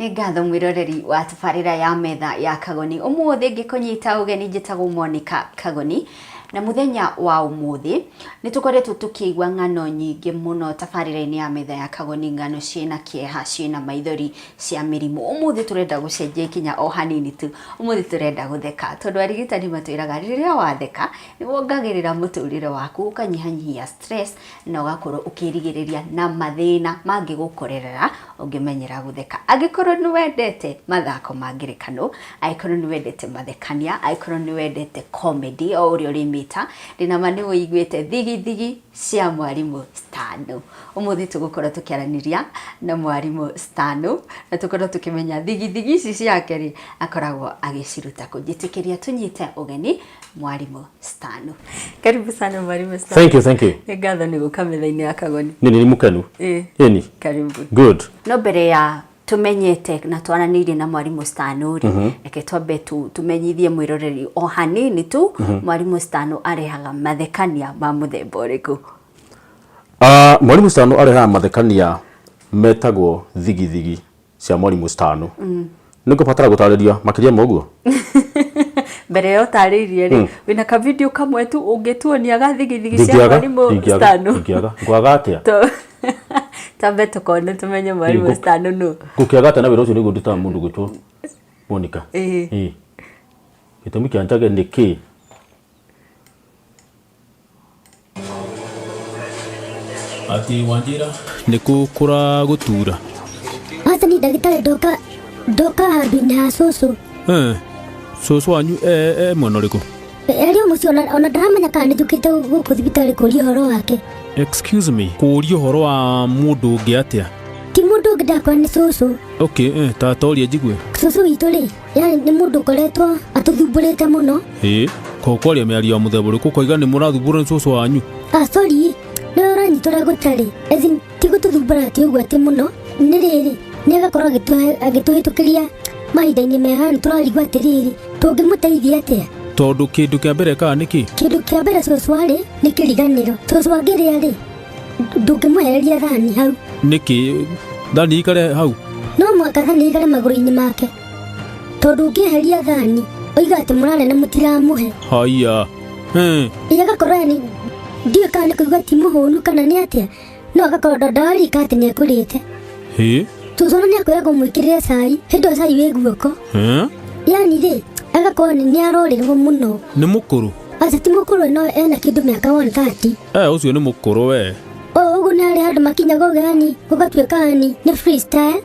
Nĩ ngatho mwĩroreri wa tabarĩra ya metha ya Kagoni. Ũmũthĩ ngĩkũnyita ũgeni njĩtagwo Monica Kagoni na mũthenya wa ũmũthĩ nĩ tũkoretwo tũkĩigua ng'ano nyingĩ mũno tabarĩra-inĩ ya metha ya Kagoni, ng'ano ciĩna kĩeha, ciĩna maithori, cia mĩrimũ. Ũmũthĩ tũrenda gũcenjia ikinya o hanini tu, ũmũthĩ tũrenda gũtheka tondũ arigitani matwĩraga rĩrĩa watheka nĩ wongagĩrĩra mũtũrĩre waku, ũkanyihanyihia stress na ũgakorwo ũkĩrigĩrĩria na mathĩna mangĩgũkorerera ũngĩmenyera gũtheka. Angĩkorwo nĩ wendete mathako ma ngerekano, angĩkorwo nĩ wendete mathekania, angĩkorwo nĩ wendete comedy o ũrĩa ũrĩmĩta, ndĩna ma nĩ ũiguĩte thigithigi cia mwarimũ Stano. Ũmũthĩ tũgũkorwo tũkĩaranĩria na mwarimũ Stano na tũkorwo tũkĩmenya thigithigi ici ciake rĩ, akoragwo agĩciruta kũ. Njĩtĩkĩria tũnyite ũgeni mwarimũ Stano. Karibu sana mwalimu Stano. Thank you, thank you. Nĩ ngatho nĩ gũka metha-inĩ ya Kagoni. Nĩ nĩ mũkenu. Ĩĩ. Ĩni. Karibu. Good. No mbere ya tũmenyete na twaranĩirie na mwarimũ Stano rĩ, reke twambe tũmenyithie mwĩroreri o hanini tu mwarimũ Stano arehaga mathekania ma mũthemba ũrĩkũ? Ah, mwarimũ Stano arehaga mathekania metagwo thigithigi cia mwarimũ Stano. Nĩ ngũbatara gũtarĩria makĩria ma ũguo? Mbere ya ũtarĩirie rĩ, wĩna ka video kamwe tu ũngĩtuonia ga thigithigi cia Ndingĩaga, mwarimũ ndingĩaga, Stano. ndingĩaga. Ngwaga atĩa? Twambe tũkone tũmenye mwarimũ Stano nũ. Ngũkĩaga atĩa na wĩra ũcio nĩguo ndutaga mũndũ gwĩtwo Monica? Ĩĩ. Ĩĩ. Gĩtũmi kĩa njage nĩ kĩĩ? Atĩ wanjĩra nĩ kũ kũragũtura? Aca ni ndagĩtarĩ ndoka ndoka handũ-inĩ ha cũcũ. Eh, cũcũ wanyu e, e mwena ũrĩkũ? Arĩ o mũciĩ ona ona ndaramenya kana nĩ njũkĩte gũkũ thibitarĩ kũria ũhoro wake. Excuse me, kũũria ũhoro wa mũndũ ũngĩ atĩa? Ti mũndũ ũngĩ ndakora nĩ cũcũ. Okay, eh, ta toria njigue. Cũcũ witũ rĩ, yani nĩ mũndũ ũkoretwo atũthumbũrĩte mũno. Ĩ, ko kwaria mĩario ya mũthemba ũrĩkũ ũkoiga nĩ mũrathumbũrwo nĩ cũcũ wanyu? Ah, sorry, nĩwe ũranyita ũrĩa gũtarĩ. As in, ti gũtũthumbũra atĩ ũguo atĩ mũno. Nĩ rĩrĩ, nĩ agakorwo agĩtũhĩtũkĩria mahinda-inĩ mega nĩ tũrarigwo atĩrĩrĩ, tũngĩmũteithia atĩa? Tondũ kĩndũ kĩa mbere ekaga nĩ kĩ? Kĩndũ kĩa mbere cũcũ arĩ nĩ kĩriganĩro. Cũcũ angĩrĩa rĩ, ndũngĩmwehereria thani hau. Nĩkĩ? Thani ĩikare hau? No mũhaka thani ĩikare magũrũ-inĩ make. Tondũ ũngĩeheria thani, oiga atĩ mũrarĩa na mũtiramũhe. Haiya. Hmm. Ĩ agakorwo yani ndiũĩ kana nĩ kũigua ti mũhũnu kana nĩ atĩa, no agakorwo ndararika atĩ nĩ ekũrĩte. Hĩ? Cũcũ ona nĩ akwĩraga ũmwĩkĩrĩre cai, hĩndĩ ĩyo cai wĩ guoko. Eh? Yani rĩ, agakorwo nĩ arorĩrwo mũno. Nĩ mũkũrũ? Aca ti mũkũrũ no ena kĩndũ mĩaka 130. Eh, ũcio nĩ mũkũrũ we. O ũguo nĩ harĩ handũ makinyaga ũguo yani gũgatuĩka yani nĩ freestyle.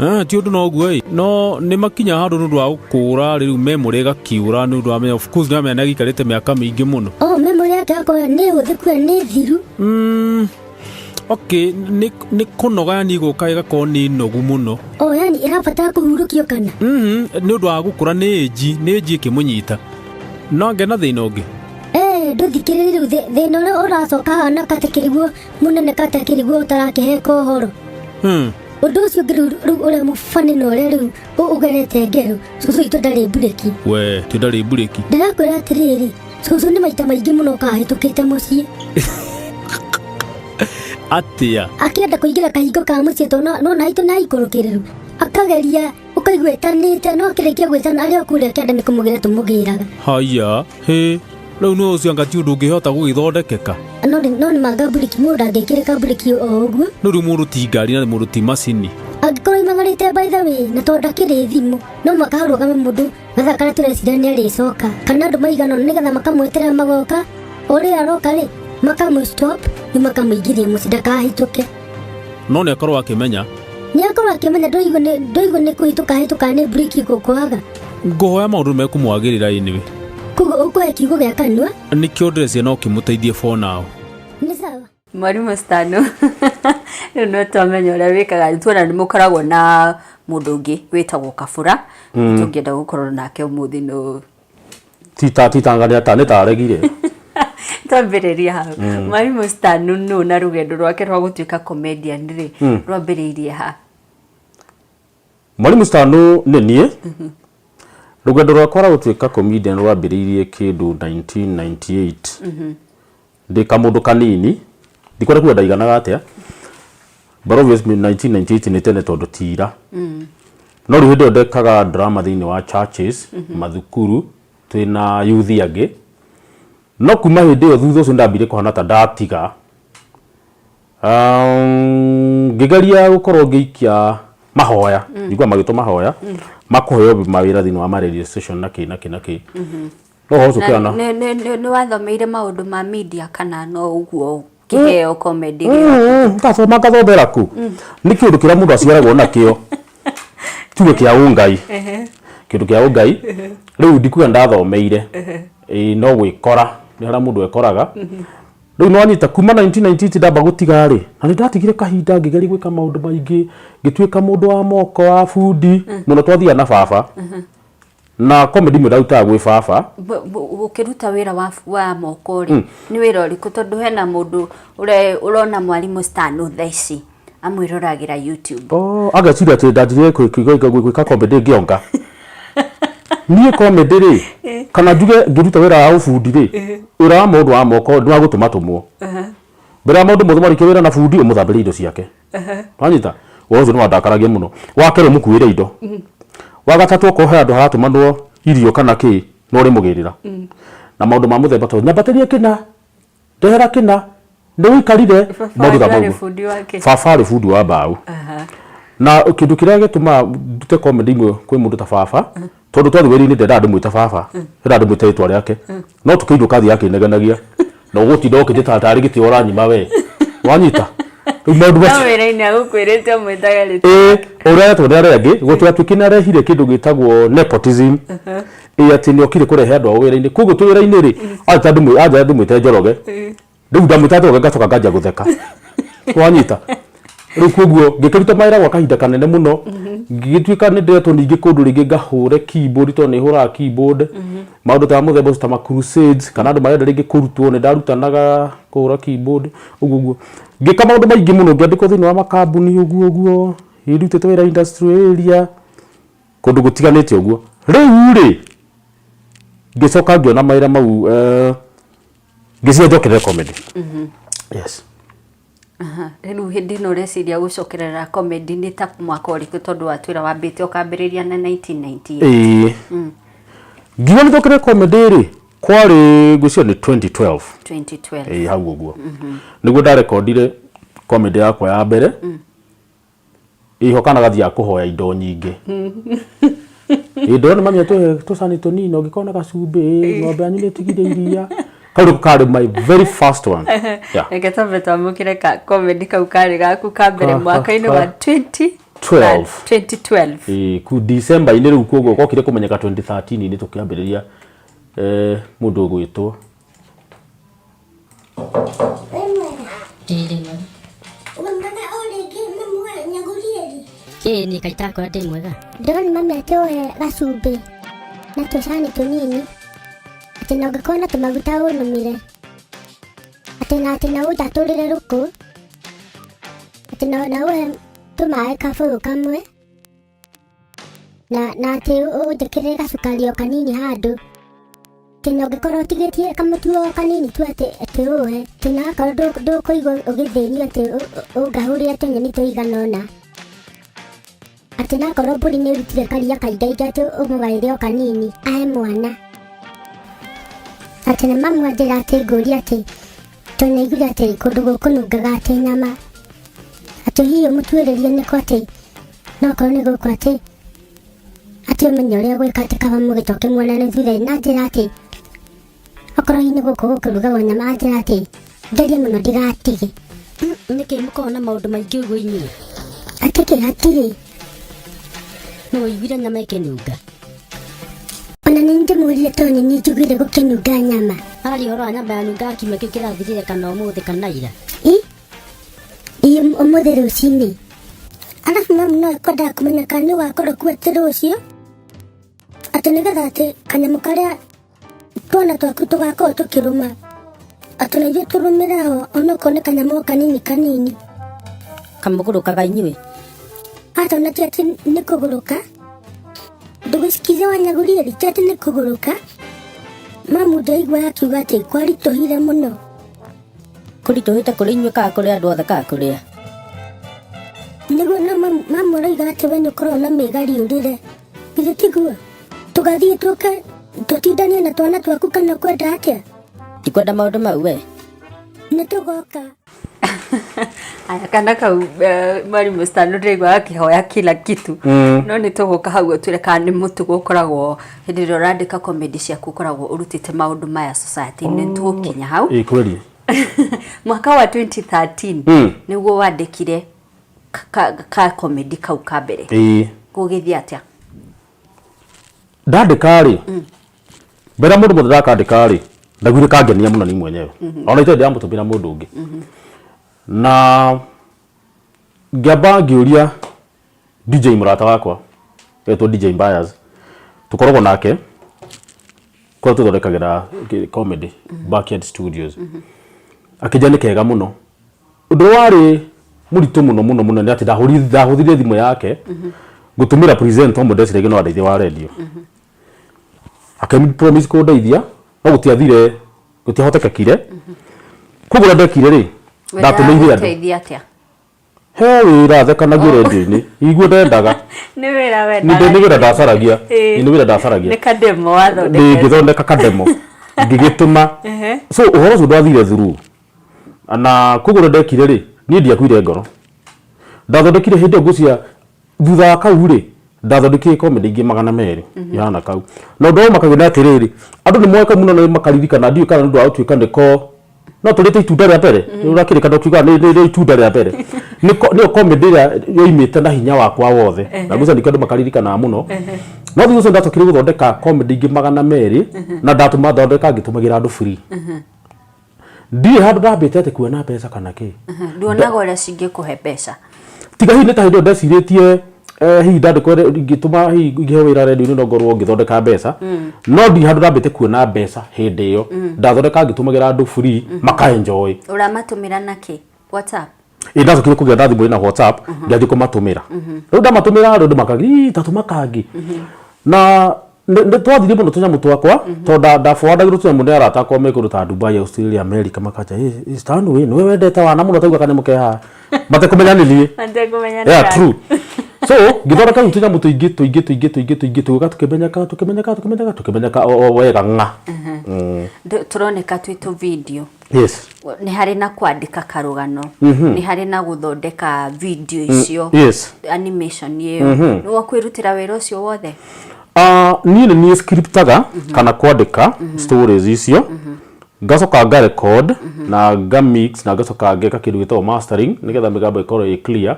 Eh, ti ũndũ noguo ĩ no nĩ makinya handũ nĩ ũndũ wa gũkũra rĩu memory ĩgakĩũra nĩ ũndũ wa menya of course nĩ amenya nĩ agĩikarĩte mĩaka mĩingĩ mũno. O memory yake akorwo nĩ hũthĩku nĩ thiru. Mm, okay nĩ nĩ kũnoga yani ĩgoka ĩgakorwo nĩ nogu mũno. O yani ĩrabatara kũhurũkio kana? Mhm, nĩ ũndũ wa gũkũra nĩ ĩnji nĩ ĩnji ĩkĩmũnyita. No angĩ na thĩna ũngĩ. Eh, ndũthikĩrĩrie rĩu thĩna ũrĩa ũracoka haha na katakĩriguo mũnene katakĩriguo ũtarakĩheka ũhoro. Ũndũ ũcio ũngĩ rĩu rĩu ũrĩa mũbani na ũrĩa rĩu ũgerete ngero, cũcũ witũ ndarĩ mburĩki. We, ti ndarĩ mburĩki. Ndĩrakwĩra atĩrĩrĩ, cũcũ nĩ maita maingĩ mũno kahĩtũkĩte mũciĩ. Atĩa? Akĩenda kũingĩra kahingo ka mũciĩ tondũ no na haitũ nĩ haikũrũkĩrĩru. Akageria ũkaigua ĩtanĩte no akĩrĩkia gwĩtana arĩ o kũrĩa kĩanda nĩ kũmũgĩra tũmũgĩraga. Haiya, hĩ, rĩu nĩ ũcio anga ti ũndũ ũngĩhota gũgĩthondekeka. No nĩ no nĩ manga mburĩki mũndũ ndangĩkĩrĩka mburĩki o ũguo. No rĩu mũndũ ti ngari na mũndũ ti macini. Angĩkorwo aimagarĩte by the way na tondũ ndakĩrĩ thimũ no mũhaka harũgame mũndũ gathaa karĩa tũreciria nĩ arĩcoka kana andũ maigana ũna nĩgetha makamweterera magoka o rĩrĩa aroka rĩ makamũ stop rĩu makamũingĩria mũciĩ ndakahĩtũke. No nĩ akorwo akĩmenya. Nĩ akorwo akĩmenya ndũigua nĩ ndũigua nĩ kũhĩtũka hĩtũka nĩ mburĩki gũkwaga. Ngũhoya maũndũ mekũmwagĩrĩra anyway. Koguo ũkũhe kiugo gĩa kanua? Nĩkĩo ndĩreciria no kĩmũteithie for now. Nĩ sawa. Mwarimũ Stano, rĩu no twamenya ũrĩa wĩkaga tuona nĩ mũkoragwo na mũndũ ũngĩ wĩtagwo Kabura tũngĩenda gũkorwo nake ũmũthĩ no Tita titangania ta nĩ taregire. Twambĩrĩria hau. Mwarimũ Stano nũ na rũgendo rwake rwa gũtuĩka comedian rĩ rwambĩrĩirie ha? Mwarimũ Stano nĩ niĩ. Rũgendo rwakwa rwa gũtuĩka comedian rwambĩrĩirie kĩndũ 1998. Ndĩ kamũndũ kanini, ndikwenda kuga ndaiganaga atĩa, but obviously 1998 nĩ tene tondũ ti ira. No rĩu hĩndĩ ĩyo ndekaga drama thĩinĩ wa churches, mathukuru, twĩna youth angĩ. No kuma hĩndĩ ĩyo thutha ũcio ndambire kũhana ta ndatiga. Ngĩgeria gũkorwo ngĩikia mahoya, njiguaga magĩtwo mahoya, makũheo mawĩra thĩinĩ wa ma radio station na kĩ na kĩ na kĩ. No ũhoro ũcio Na ũkĩona nĩ wathomeire maũndũ ma media kana no ũguo kĩheo comedy gĩoka? Ngathoma ngathomera kũ? Nĩ kĩũndũ kĩrĩa mũndũ aciaragwo nakĩo. Tuge kĩa ũngai. Kĩũndũ kĩa ũngai. Rĩu ndikuga ndathomeire. Ĩĩ no gwĩkora, nĩ harĩa mũndũ ekoraga. Rĩu nĩwanyita kuma 1998 ndamba gũtiga rĩ, na nĩ ndatigire kahinda ngĩgeria gwĩka maũndũ maingĩ, ngĩtuĩka mũndũ wa moko wa bundi, mũno twathiaga na baba. Na comedy imwe ndarutaga gwĩ baba. Ũkĩruta wĩra wa, wa moko rĩ, nĩ wĩra ũrĩkũ? Tondũ hena mũndũ ũrona mwarimũ Stan thaa ici amwĩroragĩra YouTube. Oh, ageciria atĩ ndanjirie gwĩka comedy ngĩonga. Niĩ comedy rĩ, kana njuge ngĩruta wĩra wa ũbundi rĩ, wĩra wa mũndũ wa moko nĩ wa gũtũmatũmwo. Mbere ya maũndũ mothe warĩkia wĩra na bundi ũmũthambĩrie indo ciake. Wanyita? Ũhoro ũcio nĩ wandakaragia mũno. Wa kerĩ ũmũkuĩre indo. Wa gatatũ okorwo he handũ haratũmanwo irio kana kĩ, no ũrĩmũgĩrĩra. Na maũndũ ma mũthemba ta ũcio. Nyambatĩria kĩna, ndehera kĩna, nĩ ũikarire. Baba Maũndũ ta wanyu arĩ mau. bundi wa kĩ? Baba arĩ bundi wa mbaũ. Na kĩndũ kĩrĩa gĩtũmaga ndute comedy imwe kwĩ mũndũ ta baba, tondũ twathiĩ wĩra-inĩ ndendaga ndĩmwĩte baba, endaga ndĩmwĩte rĩtwa rĩake. No tũkĩinũka athiaga akĩnegenagia. Na ũgũtinda ũkĩnjĩta tarĩ gĩtĩo ũranyima we. Wanyita? Rĩu maũndũ No macio. wĩra-inĩ agũkwĩrĩte ũmwĩtage rĩtwa. Ĩĩ, ũrĩa aretwo nĩ arĩa angĩ, gũtigatuĩke nĩ arehire kĩndũ gĩtagwo nepotism. Ĩĩ atĩ nĩ okire kũrehe andũ ao wĩra-inĩ. Koguo twĩ wĩra-inĩ rĩ, anjĩta ndĩmwĩte Njoroge. Rĩu ndamwĩta Njoroge ngacoka nganjia gũtheka. Wanyita? Rĩu koguo ngĩkĩruta mawĩra gwa kahinda kanene mũno, ngĩgĩtuĩka nĩ ndĩretwo ningĩ kũndũ rĩngĩ ngahũre keyboard tondũ nĩ hũraga keyboard. Maũndũ ta mũthemba ũcio ta ma crusades kana andũ marenda rĩngĩ kũrutwo nĩ ndarutanaga kũhũra keyboard ũguo ũguo. Ngĩka maũndũ maingĩ mũno ngĩandĩkwo thĩinĩ wa makambuni ũguo ũguo, ndutĩte wĩra industrial area, kũndũ gũtiganĩte ũguo. Rĩu rĩ, ngĩcoka ngĩona mawĩra mau ngĩciria njokerere comedy. Yes. Aha, rĩu hĩndĩ ĩno ũreciria gũcokerera comedy nĩ ta mwaka ũrĩkũ tondũ watwĩra wambĩte ũkambĩrĩria na 1998? Ĩĩ. Ngiuga nĩ njokerere comedy rĩ, kwarĩ ngwĩciria nĩ 2012. 2012. Ĩĩ hau ũguo. Nĩguo ndarekondire comedy yakwa ya mbere. Iho kana gathiaga kũhoya indo nyingĩ. Ĩ ndĩrona mami atũhe tũcani tũnini ũngĩkorwo na gacumbĩ, ĩ ng'ombe yanyu nĩ ĩtigire iria. Kau nĩko karĩ my very first one. Yeah. Reke twambe twamũkĩre ka comedy kau karĩ gaku ka mbere mwaka-inĩ wa 20 12. 2012. Ĩ ku December-inĩ rĩu koguo gwokire kũmenyeka 2013-inĩ tũkĩambĩrĩria mũndũ ũgwĩtwo. Ndĩrĩ mwega. Wĩ mwega o rĩngĩ mami wa Nyagũrieri? Ĩĩ niĩ kaĩ itakora ndĩ mwega. Ndĩrona mami atĩ ũhe gacumbĩ na tũcani tũnini atĩ na ũngĩkorwo na tũmaguta ũnũmire atĩ na atĩ na ũnjatũrĩre rũkũ atĩ na na ũhe tũmaĩ kabũyũ kamwe na na atĩ ũnjĩkĩrĩre gacukari o kanini handũ atĩ na ũngĩkorwo ũtigĩtie kamũtu o kanini tu atĩ atĩ ũhe atĩ na akorwo ndũkũigua ũgĩthĩnio atĩ ũngahũrĩre tũnyeni tũigana ũna atĩ na akorwo mbũri nĩ ĩrutire karia kaingaingĩ atĩ ũmũgaĩre o kanini ahe mwana atĩ na mamu anjĩra atĩ ngũrie atĩ tondũ nĩaiguire atĩ kũndũ gũkũnungaga atĩ nyama atĩ hihi ũmũtuĩrĩrie nĩkũ atĩ no okorwo nĩ gũkũ atĩ atĩ ũmenye ũrĩa gwĩka atĩ kaba mũgĩcoke muonane thutha-inĩ na njĩra atĩ okorwo hihi nĩ gũkũ gũkĩrugagwo nyama anjĩra atĩ ngerie mũno ndigatige. Nĩkĩ mũkoragwo na maũndũ maingĩ ũguo inyuĩ? Atĩ kĩ hatirĩ. Nũ ũiguire nyama ĩkĩnunga? Ona nĩ ndĩmũrire tondũ nĩ niĩ njiguire gũkĩnunga nyama. Araria ũhoro wa nyama yanungaga kiumia kĩu kĩrathirire kana ũmũthĩ kana ira. Ĩ ĩ ũmũthĩ rũcinĩ. Arabu mamu no ekwendaga kũmenya kana nĩ ũgakorwo kuo atĩ rũciũ atĩ nĩgetha atĩ kanyamũ karĩa twana twaku tũgakorwo tũkĩrũma atĩ na ithuĩ tũrũmĩre ho onokorwo nĩ kanyamũ o kanini kanini. Kamũgũrũkaga inyuĩ. Aca ona ti atĩ nĩ kũgũrũka ndũgũcikize wanyagurie ti atĩ nĩ kũgũrũka mamu ndaigua akiuga atĩ kwaritũhire mũno. Kũritũhĩte kũrĩ inyuĩ kana kũrĩ andũ othe kana kũrĩ a? Nĩguo no Mama ũroiga atĩ we nĩ ũkoragwo na mĩgari ũrĩre. Githĩ tiguo? Tũgathiĩ tũke tũtindanie na twana twaku kana ũkwenda atĩa? Ndikwenda maũndũ mau we. Nĩ tũgoka. Aya kana kau mwarimũ Stan ndĩraigua gakĩhoya kila kitu no nĩ tũgũka hau ũtwĩre kana nĩ mũtugo ũkoragwo hĩndĩ ĩrĩa ũrandĩka comedy ciaku ũkoragwo ũrutĩte maũndũ maya society-inĩ nĩ tũgũkinya hau. Ĩ kweli. Mwaka wa 2013 nĩguo wandĩkire ka, ka comedy kau ka mbere. Ĩ. Gũgĩthiĩ atĩa? Ndandĩka rĩ, mbere mũndũ mũndũ ndakandĩka rĩ, ndaiguire kangenia mũno ni mwenyewe. Ona itarĩ ndĩramũtũmĩra mũndũ ũngĩ. Na ngĩamba ngĩũria DJ mũrata wakwa etwo DJ Mbayas, tũkoragwo nake kũrĩa tũthondekagĩra comedy, Backyard Studios. Akĩnjĩra nĩ kega mũno. Ũndũ ũrĩa warĩ mũritũ mũno mũno mũno nĩ atĩ ndahũthire thimũ yake gũtũmĩra presenter ũmwe ndeciragia no andeithie wa radio. Akĩ promise kũndeithia no gũtiathire, gũtiahotekekire. Koguo ũrĩa ndekire rĩ, ndatũmĩire andũ. Gũteithia atĩa? He wĩra thekanagia radio-inĩ, iguo ndendaga. Nĩ wĩra wendaga. Nĩ wĩra ndacaragia. Nĩ wĩra ndacaragia. Nĩ kademo wathondekete. Ngĩthondeka kademo ngĩgĩtũma. So ũhoro ũcio ndwathire through. Na koguo ũrĩa ndekire rĩ, niĩ ndiakuire ngoro. Ndathondekire hĩndĩ ĩyo ngwĩciria thutha wa kau rĩ, ndathondekire comedy ingĩ 200 ihana kau. Na ũndũ ũrĩa ũmakagia nĩ atĩrĩrĩ, andũ nĩ moĩ kau mũno na makaririkana, ndiũĩ kana nĩ ũndũ wa gũtuĩka nĩko no tũrĩte itunda rĩa mbere, ũrakĩrĩka ndũkiugaga nĩ itunda rĩa mbere. Nĩko nĩyo comedy ĩrĩa yoimĩte na hinya wakwa wothe. Na ngwĩciria nĩkĩo andũ makaririkanaga mũno. No thutha ũcio ndacokire gũthondeka comedy ingĩ 200 na ndatũma thondeka ngĩtũmagĩra andũ free. Ndirĩ handũ ndambĩte atĩ kuona mbeca kana kĩ. Nduonaga ũrĩa cingĩkũhe mbeca. Tiga hihi nĩ ta hĩndĩ ĩyo ndecirĩtie hihi ndandĩkwo ingĩtũma hihi ingĩheo wĩra redio-inĩ no ngorwo ngĩthondeka mbeca. No ndirĩ handũ ndambĩte kuona mbeca hĩndĩ ĩyo. Ndathondeka ngĩtũmagĩra andũ free maka enjoy. Ũramatũmĩra na kĩ? WhatsApp? Ĩ ndacokire kũgĩa na thimũ ĩna WhatsApp ngĩanjia kũmatũmĩra. Rĩu ndamatũmĩra rĩ andũ makauga ii ta tũma kangĩ. Na nĩ twathire mũno tũnyamũ twakwa tondũ ndaforwardagĩrwo tũnyamũ nĩ arata akwa me kũndũ ta Dubai, Australia, America makanja ĩ Stan we nĩwe wendete wana mũno tauga kanyamũ ke haha matekũmenya nĩ niĩ. Matekũmenya nĩ Yeah, true. So ngĩthondeka rĩu tũnyamũ tũingĩ tũingĩ tũingĩ tũingĩ tũingĩ tũgĩũka tũkĩmenyeka tũkĩmenyeka tũkĩmenyeka tũkĩmenyeka o wega ng'a. Tũroneka twĩ tũ video. Yes. Nĩ harĩ na kwandĩka karũgano, nĩ harĩ na gũthondeka video icio, Yes. animation ĩyo. Nĩwe ũkwĩrutĩra wĩra ũcio wothe? Niĩ nĩ niĩ scriptaga kana kwandĩka stories icio, ngacoka nga record na nga mix na ngacoka ngeka kĩndũ gĩtagwo mastering nĩgetha mĩgambo ĩkorwo ĩ clear.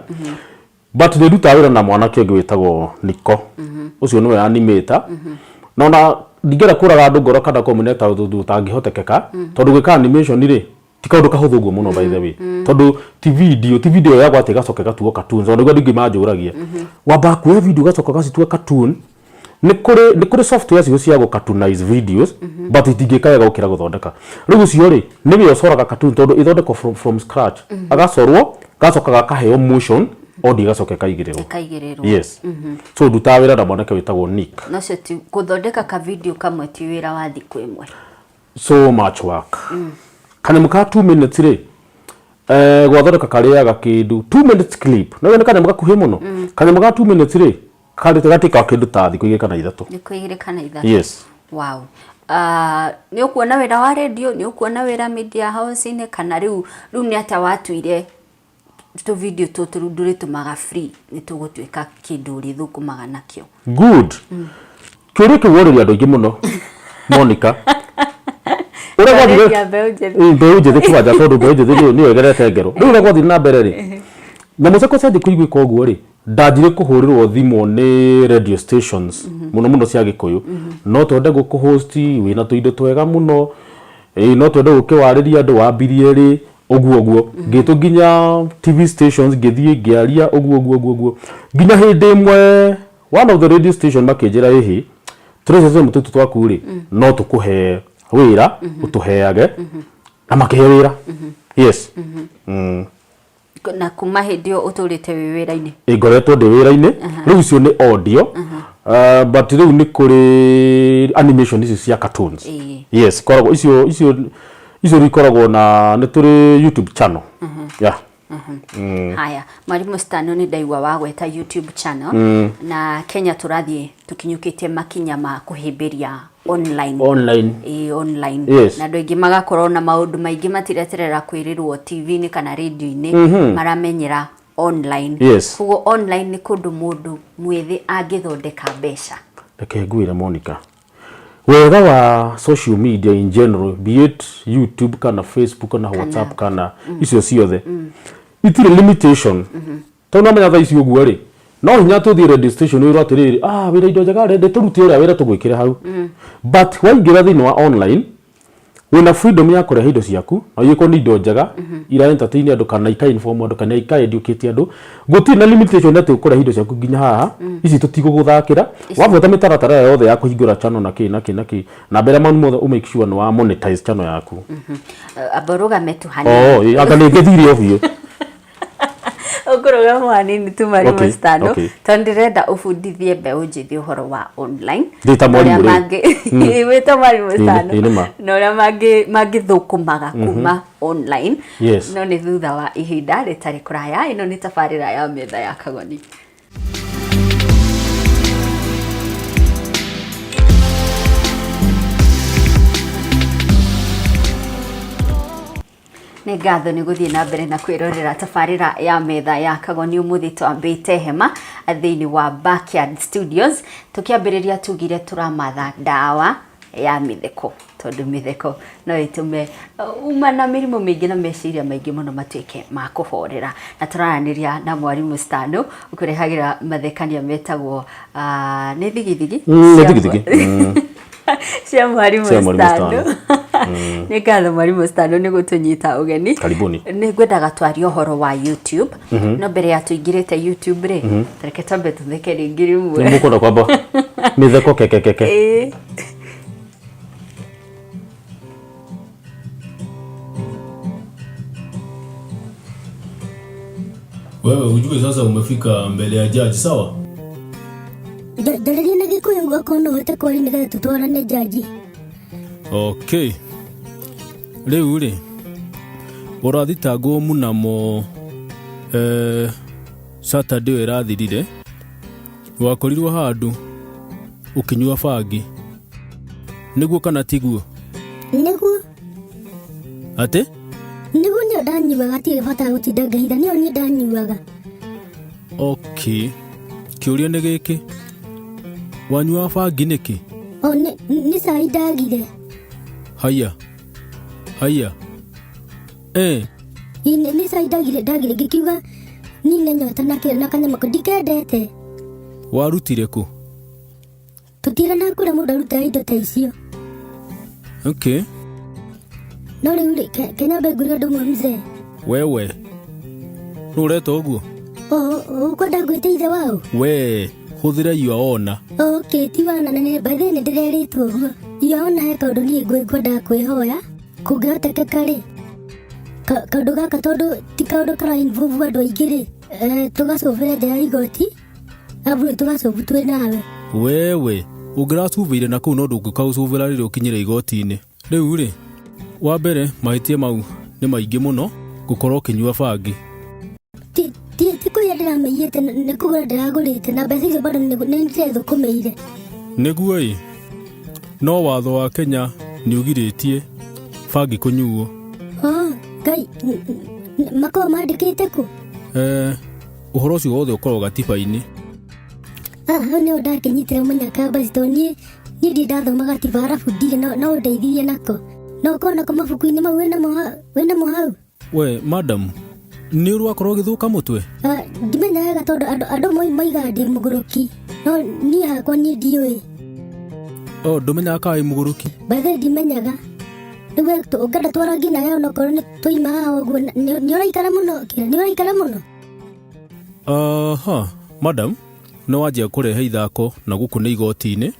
But nĩ ndutaga wĩra na mwanake ũngĩ wĩtagwo Niko. Ũcio nĩwe animator. Na ona ndingĩenda kũraga andũ ngoro kana kũmenya ta ũndũ ũtangĩhotekeka tondũ gwĩka animation rĩ ti kaũndũ kahũthũ ũguo mũno by the way. Tondũ ti video, ti video yoyagwo atĩ ĩgacoka ĩgatuo cartoons. Ona nĩguo andũ aingĩ manjũragia. Wambaga kuoya video ũgacoka ũgacitua cartoon. Nĩ kũrĩ nĩ kũrĩ software cio cia gũ cartoonize videos but itingĩka wega gũkĩra gũthondeka. Rĩu ũcio rĩ nĩwe ũcoraga cartoon tondũ ĩthondekwo from scratch. Agacorwo gacoka gakaheo motion audio ĩgacoka ĩkaigĩrĩrwo. Ĩkaigĩrĩrwo. Yes. So ndutaga wĩra na mwanake wĩtagwo Nick. Na ũcio ti gũthondeka ka video kamwe ti wĩra wa thikũ ĩmwe. So much work. Kanyamũ ka 2 minutes rĩ gwathondeka karĩaga kĩndũ 2 minutes clip. No nĩ kanyamũ gakuhĩ mũno. Kanyamũ ka 2 minutes rĩ karĩ gatuĩkaga kĩndũ ta thikũ igĩrĩ kana ithatũ. Thikũ igĩrĩ kana ithatũ. Yes. Wow. Nĩ ũkuona wĩra wa radio, nĩ ũkuona wĩra media house-inĩ kana rĩu rĩu nĩ atĩa watuire tũ video tũtũ rĩu ndũrĩtũmaga free nĩ tũgũtuĩka kĩndũ ũrĩthũkũmaga nakĩo? Good. Kĩũria kĩu worĩria andũ aingĩ mũno Monica. Ũrĩa gwathire Ndarĩria mbeũ njĩthĩ. Ĩ, mbeũ njĩthĩ kwanja tondũ mbeũ njĩthĩ nĩyo ĩgerete ngero. Rĩu ũrĩa gwathire na mbere rĩ, nyamũ ciakwa cianjia kũiguĩka ũguo rĩ, ndanjire kũhũrĩrwo thimũ nĩ radio stations mũno mũno cia Gĩkũyũ. No twende gũkũ host wĩna tũindo twega mũno, ĩ, no twende ũke warĩrie andũ wambirie rĩ, ũguo ũguo. Ngĩtwo nginya TV stations ngĩthiĩ ngĩaria ũguo ũguo ũguo ũguo. Nginya hĩndĩ ĩmwe one of the radio station makĩnjĩra ĩhĩ, tũreca tũnyamũ tũtũ twaku rĩ, no tũkũhe wĩra ũtũheage, na makĩhe wĩra. Yes. Na kuma hĩndĩ ĩyo ũtũrĩte wĩ wĩra-inĩ? Ĩ, ngoretwo ndĩ wĩra-inĩ. Rĩu icio nĩ audio. But rĩu nĩ kũrĩ animation ici cia cartoons. Yes, ikoragwo icio icio icio rĩu ikoragwo na nĩ tũrĩ YouTube channel. Yeah. Haya, mwarimũ Stano, nĩ ndaigua wagweta YouTube channel, na Kenya tũrathiĩ tũkinyũkĩtie makinya ma kũhĩmbĩria online. Online. Ĩĩ, online. Yes. Na andũ aingĩ magakorwo na maũndũ maingĩ, matireterera kwĩrĩrwo TV-inĩ kana radio-inĩ, maramenyera online. Koguo online nĩ kũndũ mũndũ mwĩthĩ angĩthondeka mbeca? Reke ngwĩre, Monica, wega wa social media in general, be it YouTube kana Facebook kana WhatsApp kana icio ciothe, itirĩ limitation, tondũ namenya thaa ici ũguo rĩ, no hinya tũthiĩ radio station wĩrwo atĩrĩrĩ, ah, wĩra indo njega rĩ, tũrute ũrĩa wĩra tũgwĩkĩre hau. But waingĩra thĩinĩ wa online, wĩna freedom ya kũrehe indo ciaku, na igĩkorwo nĩ indo njega ira entertain andũ kana ika inform andũ kana ika educate andũ. Gũtirĩ na limitation atĩ ũkũrehe indo ciaku nginya haha, ici tũtigũgũthakĩra. Wabuata mĩtaratara ĩyo yothe ya kũhingũra channel na kĩ na kĩ na kĩ, na mbere maũndũ mothe, ũ make sure nĩ wa monetize channel yaku. Amba ũrũgame tu hanini. Oh, ĩ, anga nĩ ngĩthire o biũ. Ũkũrũgama hanini tu, mwarimũ Stano, tondũ ndĩrenda ũbundithie mbeũ njĩthĩ ũhoro wa online. Ndĩ ta mwarimũ Na ũrĩa rĩu. Wĩ ta mwarimũ Stano. Ĩ, nĩ ma. Na ũrĩa mangĩthũkũmaga kuma online. No nĩ thutha wa ihinda rĩtarĩ kũraya. Ĩno nĩ tabarĩra ya Metha ya Kagoni. Nĩ ngatho nĩ gũthiĩ na mbere na kwĩrorera tabarĩra ya Metha ya Kagoni. Ũmũthĩ twambĩte hema thĩinĩ wa Backyard Studios. Tũkĩambĩrĩria tugire tũramatha ndawa ya mĩtheko, tondũ mĩtheko no ĩtũme uma na mĩrimũ mĩingĩ na meciria maingĩ mũno matuĩke ma kũhorera. Na tũraranĩria na mwarimũ Stano, ũkũrehagĩra mathekania metagwo nĩ thigithigi. Nĩ thigithigi. Cia mwarimũ Cia mwarimũ Stano. Nĩ ngatho, mwarimũ Stano, nĩ gũtũnyita ũgeni. Karibuni. Nĩ ngwendaga twarie ũhoro wa YouTube, no mbere ya tũingĩrĩte YouTube rĩ, reke twambe tũtheke rĩngĩ rĩmwe. Nĩ mũkwenda kwamba mĩtheko kekekeke? Ĩĩ. Wewe ujue sasa umefika mbele ya jaji, sawa? Njarĩria na Gĩkũyũ ũgakorwo no ũhote kwaria nĩgetha tũtwarane njanji. Okay. Rĩu rĩ, ũrathitangwo mũnamo Saturday ĩyo ĩrathirire, wakorirwo handũ ũkĩnyua bangi, nĩguo kana tiguo? Nĩguo. Atĩ? Nĩguo, nĩyo ndanyuaga, hatirĩ bata wa gũtinda ngĩhitha, nĩyo niĩ ndanyuaga. Okay, kĩũria nĩ gĩkĩ, wanyuaga bangi nĩkĩ? O nĩ cai ndagire. Haya haya. Ĩ, nĩ cai ndagire ngĩkiuga nine nyota na kĩ na kanyama kau ndikendete. Warutire kũ? Tũtirana kũrĩa mũndũ arutaga indo ta icio. Okay. No rĩu rĩ, ke nyambe ngwĩre ũndũ ũmwe mzee. Wewe nũ ũreta ũguo? Ũkwenda ngwĩte ithe wao? We hũthĩra your honor. Okay, ti wana na nĩ by the way nĩ ndĩrerĩtwo ũguo. Your honor, he kaũndũ niĩ ngwendaga kwĩhoya kũngĩhotekeka rĩ, kaũndũ gaka tondũ ti kaũndũ kara involve andũ aingĩ rĩ, tũgacũbĩre nja ya igoti, arabu rĩu tũgacũbu twĩ nawe. Wewe ũngĩracubĩire na kũu, no ndũngĩkaũcubĩra rĩrĩa ũkinyĩre igoti-inĩ. Rĩu rĩ, wa mbere, mahĩtia mau nĩ maingĩ mũno, gũkorwo ũkĩnyua bangi. Ti kũiya ndĩramĩiyĩte, nĩ kũgũra ndĩragũrĩte na mbeca icio bado nĩ ndĩrethũkũmĩire. Nĩguo ĩ, no watho wa Kenya nĩ ũgirĩtie bangi kũnyuo. Oh, Ngai, makoragwo mandĩkĩte kũ? Ũhoro ũcio wothe ũkoragwo gatiba-inĩ. Ah, hau nĩho ndakĩnyitĩra mũnyaka basi, tondũ niĩ ndirĩ ndathoma gatiba, arabu ndirĩ, no ũndeithirie nako, no ũkorwo nako mabuku-inĩ mau wĩnamo hau. We madam, nĩ ũrĩ wakorwo ũgĩthũka mũtwe? Ah, ndimenya wega tondũ andũ moigaga ndĩ mũgũrũki, no niĩ hakwa niĩ ndiũĩ. O ndũmenyaga kana wĩ mũgũrũki? By the way, ndimenyaga. Rĩu we ũngĩenda twarangie nawe onokorwo nĩ twaima haha ũguo, nĩ ũraikara mũno kĩra, nĩ ũraikara mũno. Aha, madam, nĩ wanjia kũrehe ithako na gũkũ nĩ igoti-inĩ.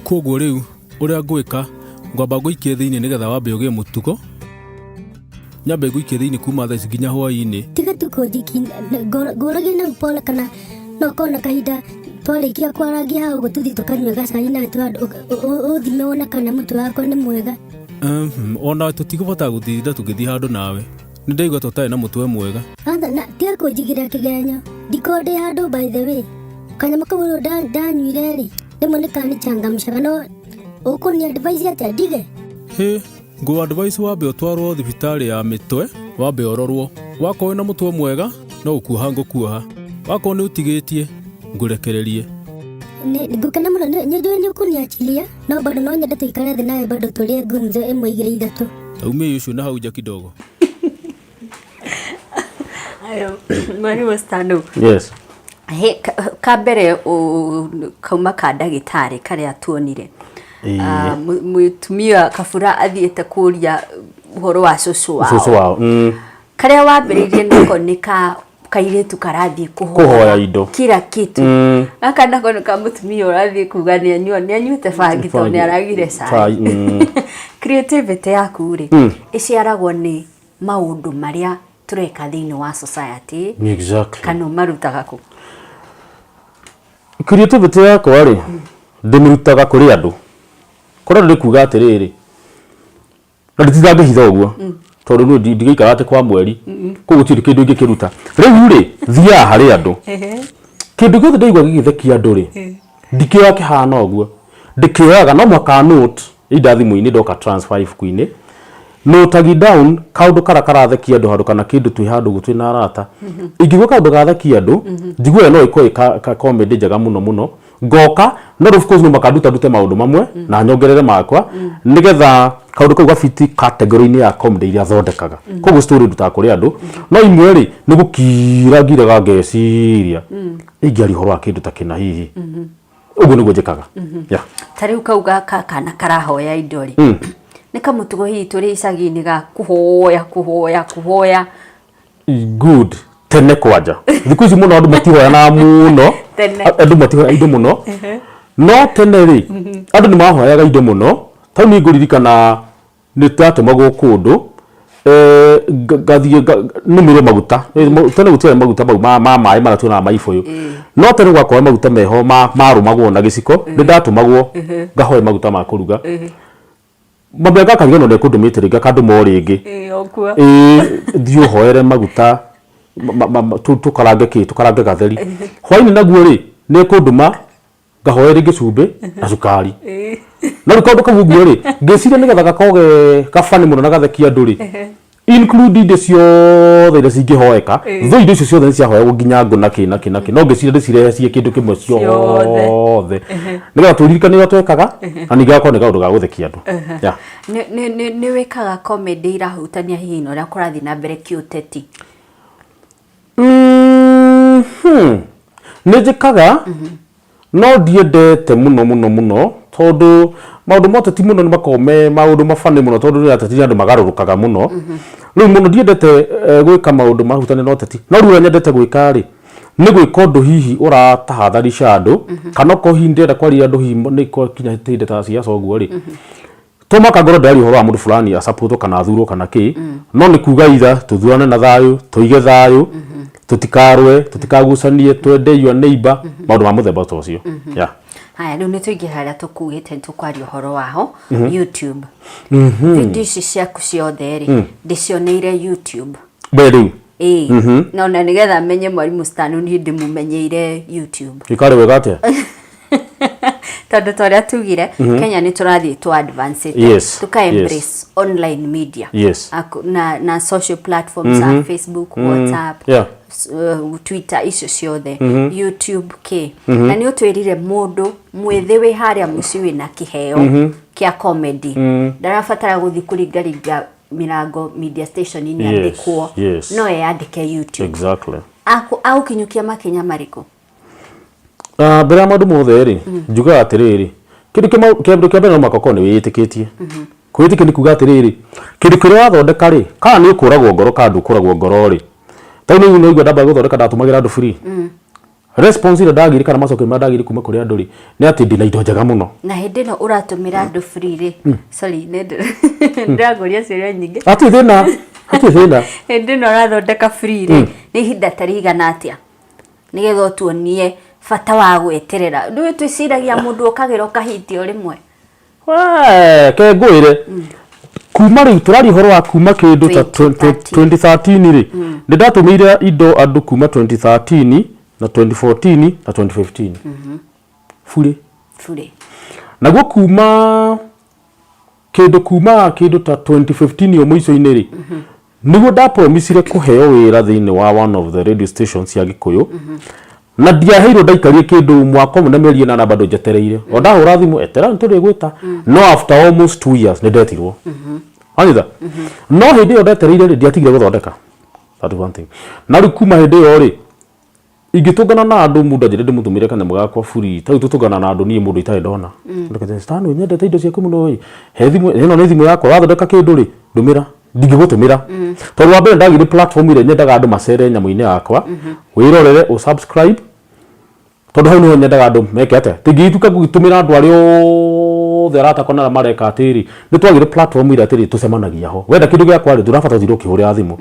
Koguo rĩu ũrĩa ngwĩka, ngwamba ngũikie thĩinĩ nĩgetha wambe ũgĩe mũtugo. Nyambe ngũikie thĩinĩ kuma thaa ici nginya hwaĩ-inĩ. Tiga tu kũnjikia, ngũragia na upole, kana no ũkorwo na kahinda twarĩkia kwarangia haha ũguo tũthiĩ tũkanyue gacai na ũthime wone kana mũtwe wakwa nĩ mwega. Ona tũtigũbata gũtinda tũgĩthiĩ handũ nawe. Nĩ ndaigua ta ũtarĩ na mũtwe mwega. Atha na tiga kũnjigĩra kĩgenyo. Ndikorwo ndĩ handũ by the way. Kanyamũ kau rĩu ndanyuire rĩ, rĩmwe nĩ kanichangamshaga no ũkũni advice atĩa ndige? Hĩ, ngũ advice wambe ũtwarwo thibitarĩ ya mĩtwe, wambe ũrorwo. Wakorwo wĩna mũtwe mwega, no gũkuoha ngũkuoha. Wakorwo nĩ ũtigĩtie, ngũrekererie. Ngũkena mũno nĩ njũĩ nĩ ũkũniachilia no bado no nyende tũikare thĩ nawe bado tũrĩe gumzo ĩmwe igĩrĩ ithatũ. Ta umiai ũcio na hau nja kidogo. Ayo, Mwarimũ Stano. Yes. He, ka mbere kauma ka ndagĩtarĩ karĩa tuonire. Ah, mũtumia kabura athiĩte kũria ũhoro wa cũcũ wao. Cũcũ wao. Karĩa wambĩrĩirie nako nĩ ka kairĩtu karathiĩ kũhoya indo kila kitu. Gaka nako nĩ ka mũtumia ũrathiĩ kuga nĩ anyuĩte bangi tondũ nĩ aragire cai. Creativity yaku rĩ, ĩciaragwo nĩ maũndũ marĩa tũreka thĩinĩ wa society. Exactly. Kana ũmarutaga kũ? Creativity yakwa rĩ, ndĩmĩrutaga kũrĩ andũ. Kũrĩ andũ nĩ kuga atĩrĩrĩ, na nditindaga ngĩhitha ũguo tondũ niĩ ndigĩikaraga atĩ kwa mweri, koguo gũtirĩ kĩndũ ingĩkĩruta. Rĩu rĩ, thiaga harĩ andũ, kĩndũ gĩothe ndaigua gĩgĩthekia andũ rĩ, ndikĩoya kĩhana ũguo, ndĩkĩoyaga no mũhaka note either thimũ-inĩ ndoka transfer ibuku-inĩ, notagi down kaũndũ karĩa karathekia andũ handũ kana kĩndũ twĩ handũ ũguo twĩna arata, ingĩigua kaũndũ gathekia andũ, njiguaga no ĩkorwo ĩ ka comedy njega mũno mũno, ngoka no of course no mũhaka nduta ndute maũndũ mamwe na nyongerere makwa nĩgetha kaũndũ kau gabiti category-inĩ ya comedy iria thondekaga. Koguo story ndutaga kũrĩ andũ, no imwe rĩ nĩ gũkira ngiraga ngeciria ingĩaria ũhoro wa kĩndũ ta kĩna hihi, ũguo nĩguo njĩkaga. Yeah. Ta rĩu kau gaka kana karahoya indo rĩ, nĩ kamũtugo hihi tũrĩ icagi-inĩ ga kũhoya kũhoya kũhoya? Good. Tene kwanja thikũ ici mũno andũ matihoyanaga mũno. Tene. Andũ matihoyaga indo mũno, no tene rĩ andũ nĩ mahoyaga indo mũno. Tau niĩ ngũririkana nĩ ndatũmagwo kũndũ, ngathiĩ nũmĩrwo maguta. Tene gũtiarĩ maguta mau ma maĩ marĩa tuonaga ma ibũyũ, no tene gwakorwo maguta meho marũmagwo na gĩciko. Nĩ ndatũmagwo ngahoe maguta ma kũruga. Mami agakariganĩrwo nĩ ekũndũmĩte rĩngĩ, akandũma o rĩngĩ. Ĩĩ, o kuo. Ĩĩ, thiĩ ũhoere maguta tũkarange kĩ, tũkarange gatheri. Hwainĩ naguo rĩ, nĩ ekũndũma ngahoe rĩngĩ cumbĩ na cukari. No rĩu kaũndũ kau ũguo rĩ, ngĩciria nĩgetha gakorwo ge gabani mũno na gathekie andũ rĩ, include indo ciothe iria cingĩhoeka. Though indo icio ciothe nĩ ciahoyagwo nginya ngũ na kĩ na kĩ na kĩ, no ngĩciria ndĩcirehe ciĩ kĩndũ kĩmwe Ciothe. ciothe nĩgetha tũririkane ũrĩa twekaga, na ningĩ gakorwo nĩ kaũndũ ga gũthekia andũ. Yeah. Nĩ wĩkaga comedy irahutania hihi na ũrĩa kũrathiĩ na mbere kĩũteti? Nĩ njĩkaga, no ndiendete mũno mũno mũno tondũ maũndũ ma ũteti mũno nĩ makoragwo me maũndũ mabani mũno, tondũ nĩ ateti nĩ andũ magarũrũkaga mũno. Rĩu mũno ndiendete gwĩka maũndũ mahutania na ũteti, no rĩu ũrĩa nyendete gwĩka rĩ, nĩ gwĩka ũndũ hihi ũratahadharisha andũ, kana okorwo hihi ndĩrenda kwaria andũ hihi nĩ gwakinya ihinda ta siasa ũguo rĩ, to mũhaka ngorwo ndĩraria ũhoro wa mũndũ fulani acapũtwo kana athurwo kana kĩ, no nĩ kuga either tũthurane na thayũ, tũige thayũ, tũtikarũe, tũtikagucanie, twende your neighbor, maũndũ ma mũthemba ta ũcio. Yeah. Haya, rĩu nĩ tũingĩra harĩa tũkugĩte nĩ tũkwaria ũhoro waho, YouTube. Video ici ciaku ciothe rĩ, ndĩcioneire YouTube. We rĩu. Ĩĩ. Na ona nĩgetha menye Mwarimũ Stanu niĩ ndĩmũmenyeire YouTube. Ĩkarĩ wega atĩa? Tondũ ta ũrĩa tugire, Kenya nĩ tũrathiĩ tũ advance, tũka embrace online media. Na social platforms mm Facebook, WhatsApp, Twitter, icio ciothe, YouTube kĩ. Na nĩ ũtwĩrire mũndũ mwĩthĩ wĩ harĩa mũciĩ wĩna kĩheo kĩa comedy ndarabatara gũthiĩ kũringaringa mĩrango media station-inĩ andĩkwo, no eyandĩke YouTube. Agũkinyũkia makinya marĩkũ? Mbere ya maũndũ mothe rĩ, njugaga atĩrĩrĩ, kĩndũ kĩndũ kĩa mbere no mũhaka ũkorwo nĩ wĩĩtĩkĩtie. Kwĩĩtĩkia nĩ kuga atĩrĩrĩ, kĩndũ kĩrĩa wathondeka rĩ, kana nĩ ũkũragwo ngoro kana ndũkũragwo ngoro rĩ, ta rĩu nĩ waigua ndamba gũthondeka ndatũmagĩra andũ free. Response ĩrĩa ndagĩire kana macokio marĩa ndagĩire kuma kũrĩ andũ rĩ, nĩ atĩ ndĩna indo njega mũno. Na hĩndĩ ĩno ũratũmĩra andũ free rĩ, sorry, nĩ ndĩrakũria ciũria nyingĩ. Hatirĩ thĩna, hatirĩ thĩna. Hĩndĩ ĩno ũrathondeka free rĩ, nĩ ihinda ta rĩigana atĩa nĩgetha ũtuonie bata wa gweterera? Rĩu twĩciragia mũndũ okagĩra ũkahitia o rĩmwe. Wee, ke ngwĩre. Kuma rĩu tũraria ũhoro wa kuma kĩndũ ta 2013. 2013 rĩ, nĩ ndatũmĩire indo andũ kuma 2013 na 2014 na 2015 burĩ. Burĩ. Naguo kuma kĩndũ kuma kĩndũ ta 2015 o mũico-inĩ rĩ, nĩguo ndapromisire kũheo wĩra thĩinĩ wa one of the radio stations cia Gĩkũyũ, na ndiaheirwo. Ndaikarie kĩndũ mwaka ũmwe na mĩeri 8 bado njetereire. O ndahũra thimũ, etera nĩtũrĩgwĩta, no after almost 2 years nĩ ndetirwo. Wanyita? No hĩndĩ ĩyo ndetereire rĩ, ndiatigire gũthondeka. That is one thing. Na rĩu kuma hĩndĩ ĩyo rĩ, ingĩtũngana na andũ, mũndũ anjĩre ndĩmũtũmĩre kanyamũ gakwa buri, ta rĩu tũtũngana na andũ, niĩ mũndũ itarĩ ndona. Ndakĩte, "Stan, nyendete indo ciaku mũno ĩ, he thimũ ĩno, nĩ thimũ yakwa, wathondeka kĩndũ rĩ, ndũmĩra." Ndingĩgũtũmĩra tondũ wa mbere ndagire platform ĩrĩa nyendaga andũ macere nyamũ-inĩ yakwa, wĩrorere, ũsubscribe, tondũ hau niho nyendaga andũ meke atĩa. Tingĩgĩtuĩka ngũgĩtũmĩra andũ arĩa othe aratakwa na arĩa mareka atĩrĩ, nĩ twagire platform ĩrĩa atĩrĩ tũcemanagia ho. Wenda kĩndũ gĩakwa rĩ, ndũrabatara gũtinda ũkĩhũrĩra thimũ,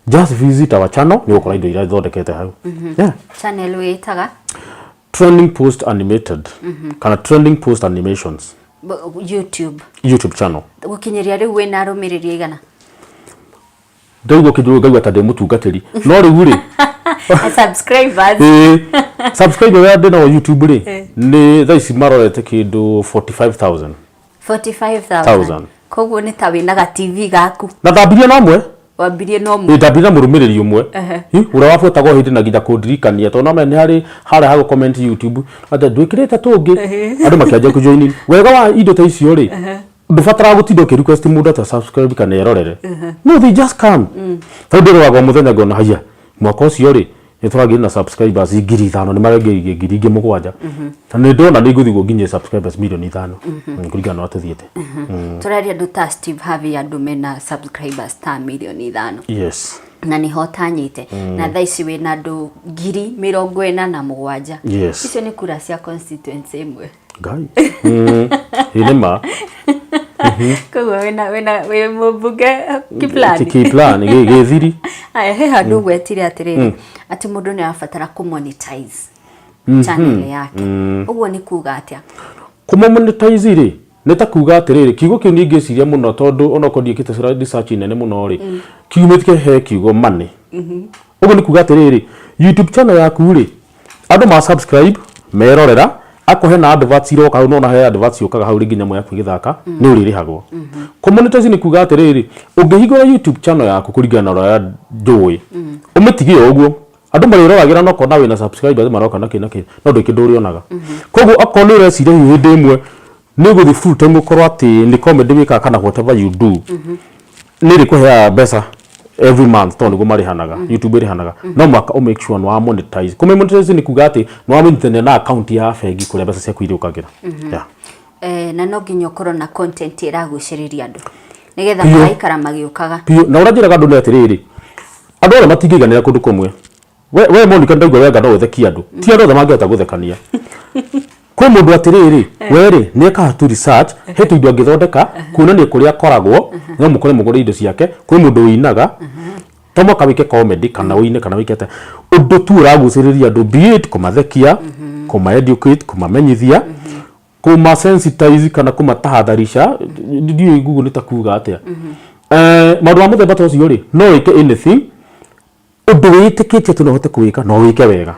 just visit our channel, nĩ ũgũkora indo iria thondekete hau, yeah. Channel wĩtaga? Trending Post Animated kana Trending Post Animations. YouTube? YouTube channel. Gũkinyĩria rĩu wĩna arũmĩrĩri aigana? Ndaigua kĩndũ ngaigua ta ndĩ mũtungatĩri, no rĩu rĩ, Subscribers. Ĩĩ, subscribe ũrĩa ndĩ nao YouTube rĩ, nĩ thaa ici marorete kĩndũ 45,000. 45,000? Thousand. Koguo nĩ ta wĩna ga TV gaku. Na ndambirie na ũmwe. Wambirie no ũmwe? Ĩ, ndambirie na mũrũmĩrĩri ũmwe. Hi, ũrĩa wabuatagwo hĩndĩ na nginya kũndirikania, tondũ no nĩ harĩ harĩa ha comment YouTube atĩ ndwĩkĩrĩte tũngĩ, andũ makĩanjia kũjoin. Wega wa indo ta icio rĩ, ndũbataraga gũtinda ũkĩ request mũndũ atĩ subscribe kana erorere. No, they just come. Tondũ ndĩroragwo mũthenya ngona haya, mwaka ũcio rĩ, nĩ tũragĩire na subscribers 5,000, nĩ marengereirie 7,000, na nĩ ndona nĩ ngũthiĩ nginyie subscribers 5 milioni kũringana na ũrĩa tũthiĩte. Tũraria andũ ta Steve Harvey, andũ mena subscribers ta 5 milioni. Yes. Na nĩho ũtanyĩte, na thaa ici wĩna andũ 47,000. Yes. Icio nĩ kura cia constituency ĩmwe. Ngai. Ĩ, nĩ ma. Koguo wĩna wĩ mũmbunge kiplani. Kiplani gĩthiri. Aya, he handũ ũgwetire atĩrĩrĩ, atĩ mũndũ nĩ arabatara kũmonetize channel yake. Ũguo nĩ kuga atĩa? Kũmonetize rĩ, nĩ ta kuga atĩrĩrĩ, kiugo kĩu niĩ ngĩciria mũno, tondũ onokorwo ndiĩkĩte research nene mũno rĩ, kiumĩte he kiugo money. Ũguo nĩ kuga atĩrĩrĩ, YouTube channel yaku rĩ, andũ ma subscribe, merorera, akorwo hena adverts iroka hau, nona he adverts yũkaga hau rĩngĩ nyamũ yaku ĩgĩthaka, nĩ ũrĩrĩhagwo. Kũmonetize nĩ kuga atĩrĩrĩ, ũngĩhingũra YouTube channel yaku, kũringana na ũrĩa njũĩ, ũmĩtige o ũguo, andũ marĩroragĩra, no kona wĩna subscribers maroka na kĩ na kĩ, no ndũrĩ kĩndũ ũrĩonaga. Koguo akorwo nĩ ũreciria hihi hĩndĩ ĩmwe nĩ ũgũthiĩ full time, ũkorwo atĩ nĩ comedy wĩkaga kana whatever you do, nĩ ĩrĩkũheaga mbeca every month, tondũ nĩguo marĩhanaga, YouTube ĩrĩhanaga, no mũhaka ũ make sure nĩ wa monetize. Kũmĩ monetize nĩ kuga atĩ nĩ wamĩnyitithania na account ya bengi kũrĩa mbeca ciaku irĩũkagĩra, yeah. Eh, na no nginya ũkorwo na content ĩragucĩrĩria andũ nĩgetha Biũ. magaikara magĩũkaga. Biũ. Na ũrĩa njĩraga andũ nĩ atĩrĩrĩ, andũ othe matingĩiganĩra kũndũ kũmwe. We Monica, ndaigua wenga no ũthekie andũ, ti andũ othe mangĩhota gũthekania. Kwĩ mũndũ atĩrĩrĩ, we rĩ, nĩ ekaga tu research, he tũindo angĩthondeka kuonania kũrĩa akoragwo, no mũkore mũgũre indo ciake. Kwĩ mũndũ ũinaga, to mũhaka wĩke comedy kana ũine kana wĩke atĩa, ũndũ tu ũragucĩrĩria andũ, be it kũmathekia, kũma educate, kũmamenyithia, kũma sensitize kana kũmatahadharisha, ndiũĩ Google nĩ ta kuga atĩa. Maũndũ ma mũthemba ta ũcio rĩ, no wĩke anything ũndũ wĩtĩkĩtie atĩ no ũhote kũwĩka na ũwĩke wega,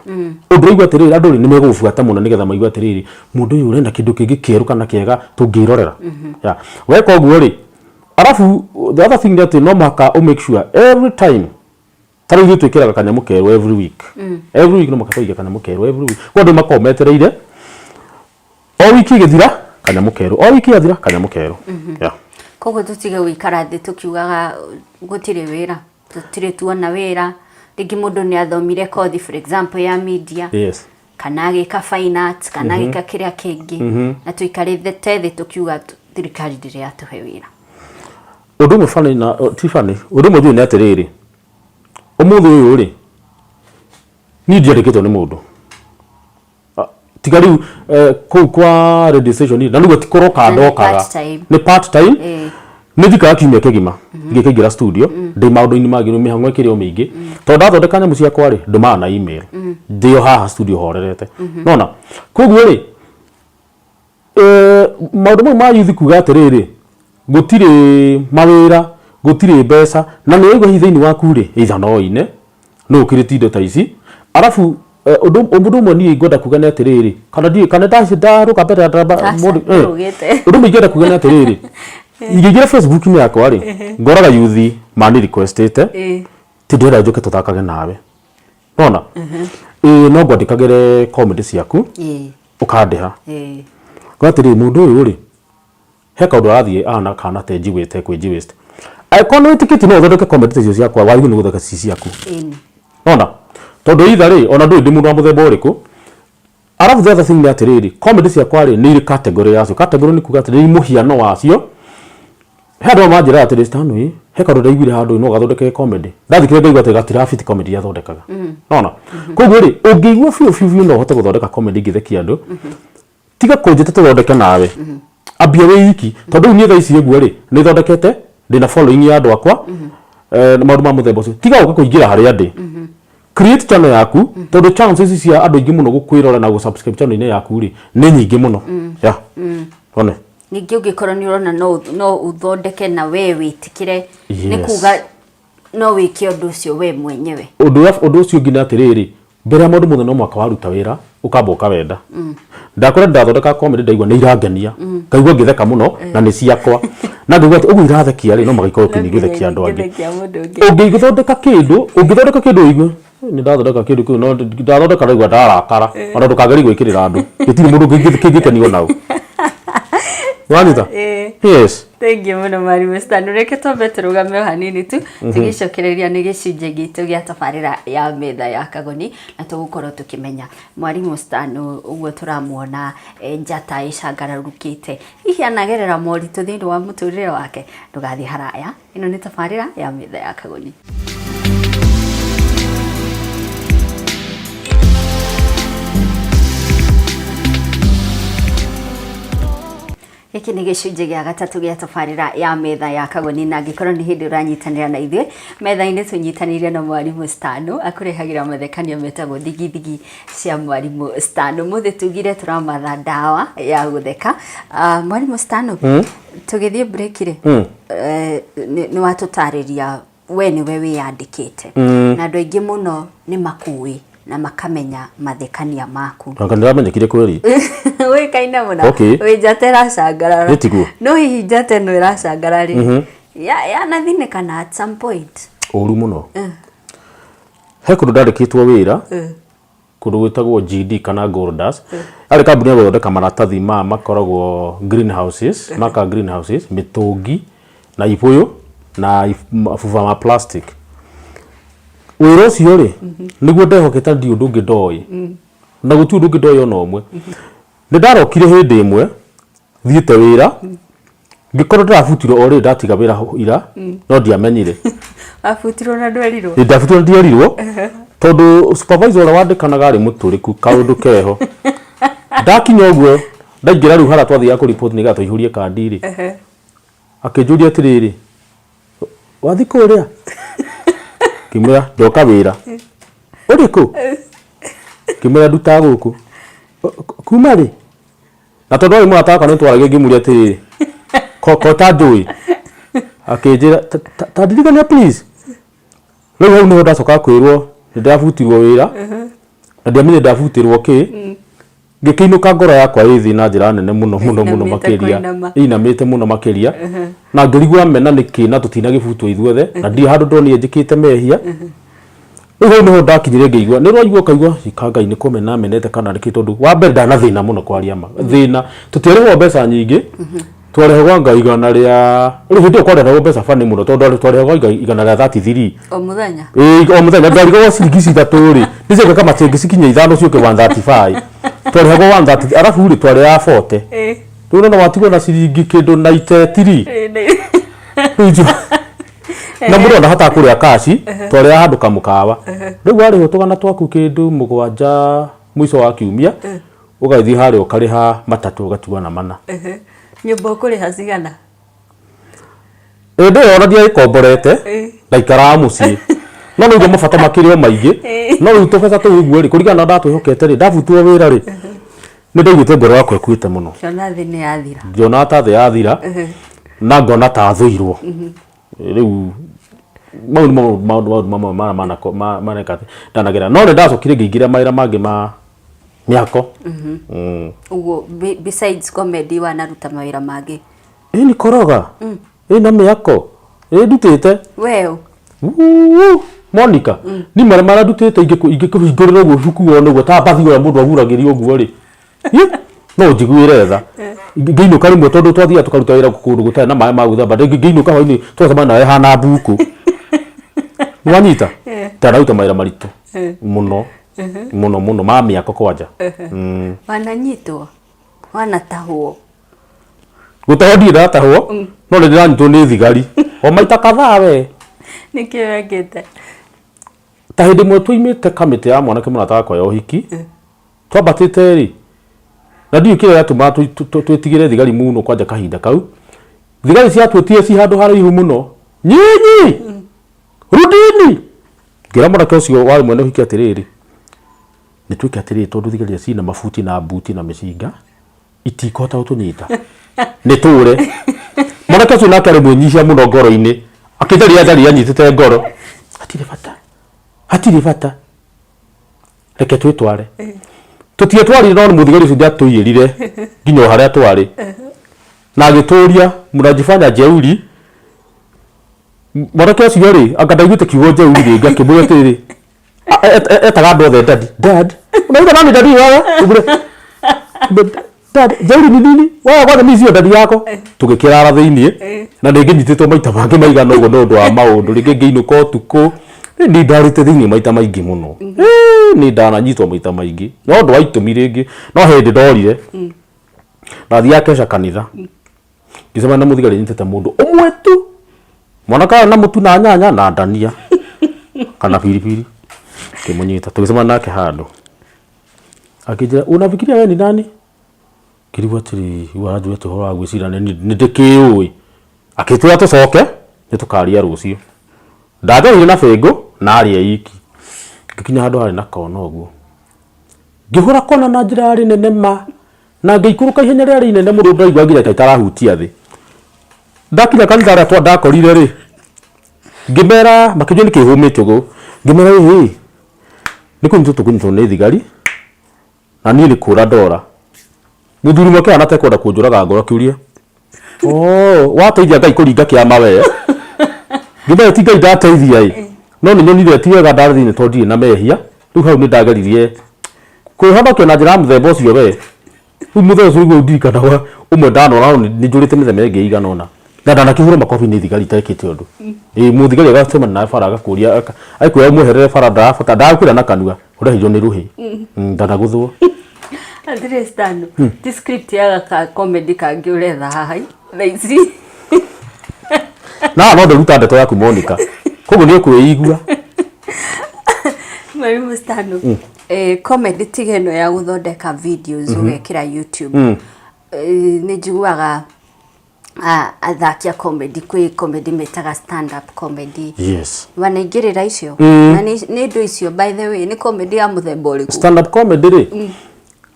ũndũ ũraigua atĩrĩrĩ, andũ rĩ, nĩ megũgũbuata mũno, nĩgetha maigue atĩrĩrĩ, mũndũ ũyũ ũrenda kĩndũ kĩngĩ kĩerũ kana kĩega tũngĩrorera. Yeah. Weka ũguo rĩ, arabu the other thing nĩ atĩ no mũhaka ũ make sure every time, ta rĩu ithuĩ twĩkĩraga kanyamũ kerũ every week. Every week no mũhaka tũige kanyamũ kerũ every week, kwa andũ makoragwo metereire o wiki ĩgĩthira kanyamũ kerũ, o wiki yathira kanyamũ kerũ, yeah. Koguo tũtige gũikara thĩ tũkiugaga gũtirĩ wĩra, tũtirĩ tuona wĩra. Rĩngĩ mũndũ nĩ athomire kothi, for example, ya media, kana agĩka fine arts, kana agĩka kĩrĩa kĩngĩ, na tũikarĩte thĩ tũkiuga thirikari ndĩrĩ yatũhe wĩra. Ũndũ ũmwe funny na ti funny, ũndũ ũmwe njũĩ nĩ atĩrĩrĩ, ũmũthĩ ũyũ rĩ, niĩ ndiandĩkĩtwo nĩ mũndũ. Tiga rĩu kũu kwa radio station na nĩguo ti kũroka. Na nĩ Ndokaga. Part time. Nĩ part time. Nĩ njikaraga kiumia kĩgima ngĩkĩingĩra studio, ndĩ maũndũ-inĩ mangĩ, mĩhang'o ĩkĩrĩ o mĩingĩ, tondũ ndathondeka nyamũ ciakwa rĩ, ndũmaga na email ndĩ o haha studio horerete nona. Koguo rĩ, maũndũ mau ma youth kuga atĩrĩrĩ, Gũtirĩ mawĩra, gũtirĩ mbeca, na nĩ ũraigua hihi thĩinĩ waku rĩ, either no ũine, no ũkĩrĩtie indo ta ici. Arabu ũndũ ũndũ ũmwe niĩ ngwenda kuga nĩ atĩrĩrĩ, kana ndiũĩ kana ndarũga mbere ya Aca, ndũrũgĩte. Ũndũ ũmwe ingĩenda kuga nĩ atĩrĩrĩ, ingĩingĩra Facebook-inĩ yakwa rĩ, ngoraga yuthi mani requestĩte, ti ndĩrenda njũke tũthakage nawe. Nona? Ĩĩ no ngwandĩkagĩre comedy ciaku, ũkandĩha. Ngoiga atĩrĩrĩ, mũndũ ũyũ rĩ, he kaũndũ arathiĩ ahana kana ta njiguĩte kwĩnjiguĩte. Angĩkorwo nĩ wĩtĩkĩtie no ũthondeke comedy ta icio ciakwa, wagĩrĩirwo nĩ gũthondeka ci ciaku. Nona? Tondũ either rĩ, ona ndũĩ ndĩ mũndũ wa mũthemba ũrĩkũ. Arabu the other thing nĩ atĩrĩrĩ, comedy ciakwa rĩ, nĩ irĩ category yacio. Category nĩ kuga atĩ nĩ mũhiano wacio. He andũ amwe manjĩraga atĩrĩ, Stan ĩ, he kaũndũ ndaiguire handũ no gathondeke comedy. Ndathikĩrĩria ngaigua atĩ gatirabiti comedy iria thondekaga. Nona? Koguo rĩ, ũngĩigua biũ biũ biũ no ũhote gũthondeka comedy ĩngĩthekia andũ, tiga kũnjĩta tũthondeke nawe. Ambia wĩ iki. Tondũ rĩu niĩ thaa ici ũguo rĩ, nĩ thondekete, ndĩna following ya andũ akwa, na maũndũ ma mũthemba ũcio. Tiga gũka kũingĩra harĩa ndĩ. Create channel yaku, tondũ chances cia andũ aingĩ mũno gũkwĩrora na gũ-subscribe channel-inĩ yaku rĩ, nĩ nyingĩ mũno. Yeah. One. Ningĩ ũngĩkorwo nĩ ũrona no ũthondeke na we wĩtĩkĩre, nĩ kuga no wĩke ũndũ ũcio we mwenyewe. Ũndũ ũndũ ũcio ũngĩ nĩ atĩrĩrĩ, mbere ya maũndũ mothe no mũhaka waruta wĩra ũkamba ũkawenda. Ndakora ndathondeka comedy ndaigua nĩ irangenia, ngaigua ngĩtheka mũno na nĩ ciakwa. Na ngaigua atĩ ũguo irathekia rĩ, no mũhaka ikorwo No nginya igĩthekia andũ angĩ. ingĩthekia mũndũ ũngĩ. Ũngĩthondeka kĩndũ, ũngĩthondeka kĩndũ ũigue nĩ ndathondeka kĩndũ kĩu no ndathondeka ndaigua ndarakara, ona ndũkagerie gwĩkĩrĩra andũ, gũtirĩ mũndũ kĩngĩkenio nao. Nĩwanyita? Yes. Thengiũ mũno mwarimũ Stan. Reke twambe tũrũgame o hanini tu tũgĩcokereria nĩ gĩcunjĩ gitũ gĩa tabarĩra ya metha ya Kagoni na tũgũkorwo tũkĩmenya mwarimũ Stan ũguo tũramuona njata ĩcangararũkĩte hihi anagerera moritũ thĩinĩ wa mũtũrĩre wake. Ndũgathiĩ haraya, ĩno nĩ tabarĩra ya metha ya Kagoni. Gĩkĩ nĩ gĩcunjĩ gĩa gatatũ gĩa tabarĩra ya metha ya Kagoni na angĩkorwo nĩ hĩndĩ ũranyitanĩra na ithuĩ metha-inĩ tũnyitanĩire na mwarimũ Stano akũrehagĩra mathekanio metagwo thigithigi cia mwarimũ Stano. Mũthĩ tugire tũramatha ndawa ya gũtheka. Mwarimũ Stano, tũgĩthiĩ break rĩ, nĩ watũtarĩria we nĩwe wĩyandĩkĩte na andũ aingĩ mũno nĩ makũĩ na makamenya mathekania maku. Anga nĩramenyekire kweri. Ũĩkaine mũno. Wĩ njata ĩracangarara. Ĩ tiguo? No hihi njata ĩno ĩracangara rĩ, yanathinĩkana at some point? Ũru mũno. He kũndũ ndandĩkĩtwo wĩra, kũndũ gwĩtagwo GD kana Golders. Yarĩ kambuni ya gũthondeka maratathi ma makoragwo greenhouses, maka greenhouses, mĩtũngi na ibũyũ na mabuba ma plastic. Wĩra ũcio rĩ, nĩguo ndehokete ndirĩ ũndũ ũngĩ ndoĩ. Na gũtirĩ ũndũ ũngĩ ndoĩ ona ũmwe. Nĩ ndarokire hĩndĩ ĩmwe thiĩte wĩra, ngĩkorwo ndĩrabutirwo o rĩrĩ ndatiga wĩra ira, no ndiamenyire. Wabutirwo na ndwerirwo? Ĩ, ndabutirwo na ndierirwo, tondũ supervisor ũrĩa wandĩkanaga arĩ mũtũrĩku kaũndũ keho. Ndakinya ũguo, ndaingĩra rĩu harĩa twathiaga kũ report nĩgetha tũihũrie kandi rĩ, akĩnjũria atĩrĩrĩ, wathiĩ kũrĩa? Ngĩmwĩra ndoka wĩra. Ũrĩ kũ? Ngĩmwĩra ndutaga gũkũ. Kuma rĩ? Na tondũ arĩ mũrata wakwa nĩ twaragia ngĩmũria atĩrĩrĩ, ko ũtanjũĩ? Akĩnjĩra ta ndirikania please. Rĩu hau nĩho ndacokaga kwĩrwo nĩ ndabutirwo wĩra na ndiamenyire ndabutirwo kĩ. Ngĩkĩinũka ngoro yakwa ĩ thĩ na njĩra nene mũno mũno mũno Ĩinamĩte makĩria, kũinama. ĩinamĩte mũno makĩria, na ngĩrigwo amena nĩkĩ na tũtinagĩbutwo ithuothe, na ndirĩ handũ ndonire njĩkĩte mehia. Rĩu hau nĩho ndakinyire ngĩigua, nĩ ũraigua ũkaigua ika Ngai nĩ kũmena amenete kana nĩkĩ tondũ wa mbere ndanathĩna mũno kwaria ma, thĩna, tũtiarĩhagwo mbeca nyingĩ, twarĩhagwo anga igana rĩa, rĩu hĩndĩ ĩyo kwarĩhagwo mbeca bani mũno tondũ twarĩhagwo anga igana rĩa 33. O mũthenya? Ĩĩ o mũthenya ndarigagwo ciringi ici ithatũ rĩ, nĩ ciũke kama cĩngĩ cikinye ithano ciũke 135. Twarĩhagwo 130 arabu rĩ twarĩaga 40. Rĩu nĩwona watigwo na ciringi kĩndũ 93. Rĩu na mũndũ ndahotaga kũrĩa kaci twarĩaga handũ kamũkawa. Rĩu warĩhwo tũgana twaku kĩndũ mũgwanja mũico wa kiumia ũgathiĩ harĩa ũkarĩha matatũ ũgatigwo na mana. Nyũmba ũkũrĩha cigana? Hĩndĩ ĩyo ona ndiagĩkomborete ndaikaraga mũciĩ no nĩ ũguo mabata makĩrĩ o maingĩ no rĩu tũbeca tũu ũguo rĩ kũringana na ndatwĩhokete rĩ ndabutwo wĩra rĩ nĩ ndaiguĩte ngoro yakwa ĩkuĩte mũno. Ngĩona thĩ nĩ yathira. Ngĩona ta thĩ yathira. Na ngona ta thũirwo. Rĩu mau nĩ maũndũ maũndũ mamwe marĩa maneka atĩ ndanagera, no nĩ ndacokire ngĩingĩra mawĩra mangĩ ma mĩako. Ũguo besides comedy wanaruta mawĩra mangĩ? Ĩ, nĩ koroga ĩ na mĩako ĩ ndutĩte. Weũ? Uu, Monica, ni marĩa marĩa ndutĩte, ingĩkũhingũrĩra ũguo ibuku wone ũguo ta mbathi ũrĩa mũndũ ahuragĩria ũguo rĩ, no ũnjiguĩre tha. Ngĩinũka rĩmwe, tondũ twathiaga tũkaruta wĩra kũndũ gũtarĩ na maĩ ma gwĩthamba, ngĩinũka hwainĩ twacemania nawe hana mbuku nĩwanyita ta ndaruta mawĩra maritũ mũno mũno mũno ma mĩako kwanja. Wananyitwo, wanatahwo? Gũtahwo ndirĩ ndatahwo, no nĩ ndĩranyitwo nĩ thigari o maita kadhaa we. Nĩkĩ wekĩte? Ta hĩndĩ ĩmwe tũimĩte kamĩtĩ ya mwanake mũrata wakwa ya ũhiki, twambatĩte rĩ, na ndiũĩ kĩrĩa gĩatũmaga twĩtigĩre thigari mũno. Kwanja kahinda kau thigari ciatwĩtire ci handũ haraihu mũno, "Nyinyi rudini." Ngĩra mwanake ũcio warĩ mwene ũhiki atĩrĩrĩ, nĩ twĩke atĩrĩrĩ, tondũ thigari cina mabuti na mbuti na mĩcinga, itikũhota gũtũnyita, nĩ tũre. Mwanake ũcio nake arĩ mwĩnyihia mũno ngoro-inĩ, akĩnjaria njaria anyitĩte ngoro, "Hatirĩ bata, hatirĩ bata, reke twĩtware." Tũtietwarire, no nĩ mũthigari ũcio ndiatũiyĩrire nginya o harĩa twarĩ na agĩtũria, "Mnajifanya jeuri?" Mwanake ũcio rĩ, anga ndaiguĩte kiugo jeuri rĩngĩ, akĩmwĩra atĩrĩrĩ, etaga andũ othe daddy, "Dad, unaita nani daddy wewe?" Ũguo, "But dad, jeuri ni nini wewe? Kwanza mimi sio daddy yako." Tũgĩkĩrara thĩiniĩ na rĩngĩ nyitĩtwo maita mangĩ maigana ũguo nĩ ũndũ wa maũndũ, rĩngĩ ngĩinũka ũtukũ. Nĩ ndarĩte thĩiniĩ maita maingĩ mũno. Nĩ ndananyitwo maita maingĩ no ũndũ wa itũmi rĩngĩ, no hĩndĩ ndorire ndathiaga keca kanitha, ngĩcemania na mũthigari anyitĩte mũndũ ũmwe tu, mwanake arĩ na mũtu na nyanya na ndania kana biribiri. Ngĩmũnyita, tũgĩcemania nake handũ, akĩnjĩra, "Unafikiria wewe ni nani?" Ngĩrigwo atĩrĩ, rĩu aranjũria atĩ ũhoro wa gwĩcirania nĩ ndĩkĩũĩ. Akĩtwĩra tũcoke nĩ tũkaria rũciũ. Ndanjohire na bĩngũ na arĩ iki. Ngĩkinya handũ harĩ na kona ũguo, ngĩhũra kona na njĩra yarĩ nene ma, na ngĩikũrũka ihenya rĩarĩ inene mũno, ndaigua nginya ta itarahutia thĩ. Ndakinya kanitha harĩa ndakorire rĩ, ngĩmera, makĩnjũria nĩkĩ hũmĩte ũguo, ngĩmera, "Ĩĩ, nĩ kũnyitwo tũkũnyitwo nĩ thigari na niĩ nĩ kũra ndora." Mũthuri ũmwe akĩhana ta ekwenda kũnjũraga ngoro, akĩũria, "Oh, wateithia Ngai kũringa kĩama we?" Ngĩmera, "Ti Ngai ndateithia ĩ, no nĩ nyonire ti wega ndarĩ thĩinĩ tondũ ndirĩ na mehia." Rĩu hau nĩ ndageririe kwĩhonokia na njĩra ya mũthemba ũcio we. Rĩu mũthenya ũcio nĩguo ndirikanaga ũmwe ndanona, no nĩ njũrĩte mĩthenya ĩngĩ ĩigana ũna na ndanakĩhũrwo makobi nĩ thigari itekĩte ũndũ. Ĩ mũthigari agacemania nawe bara, agakũria, agĩkwĩra ũmweherere bara, ndarabata ndarakwĩra na kanua ũrehirio nĩ rũhĩ. Ndanagũthwo. Atĩrĩ Stano, ti script ya gaka comedy kangĩ ũretha haha thaa ici? Na no ndĩruta ndeto yaku Monica, koguo nĩ ũkwĩigua. Mwalimu Stano, comedy tiga ĩno ya gũthondeka videos ũgekĩra YouTube, nĩ njiguaga athaki a comedy, kwĩ comedy metaga stand up comedy. Yes. Wanaingĩrĩra icio? Na nĩ indo icio, by the way, nĩ comedy ya mũthemba ũrĩkũ? Stand up comedy rĩ,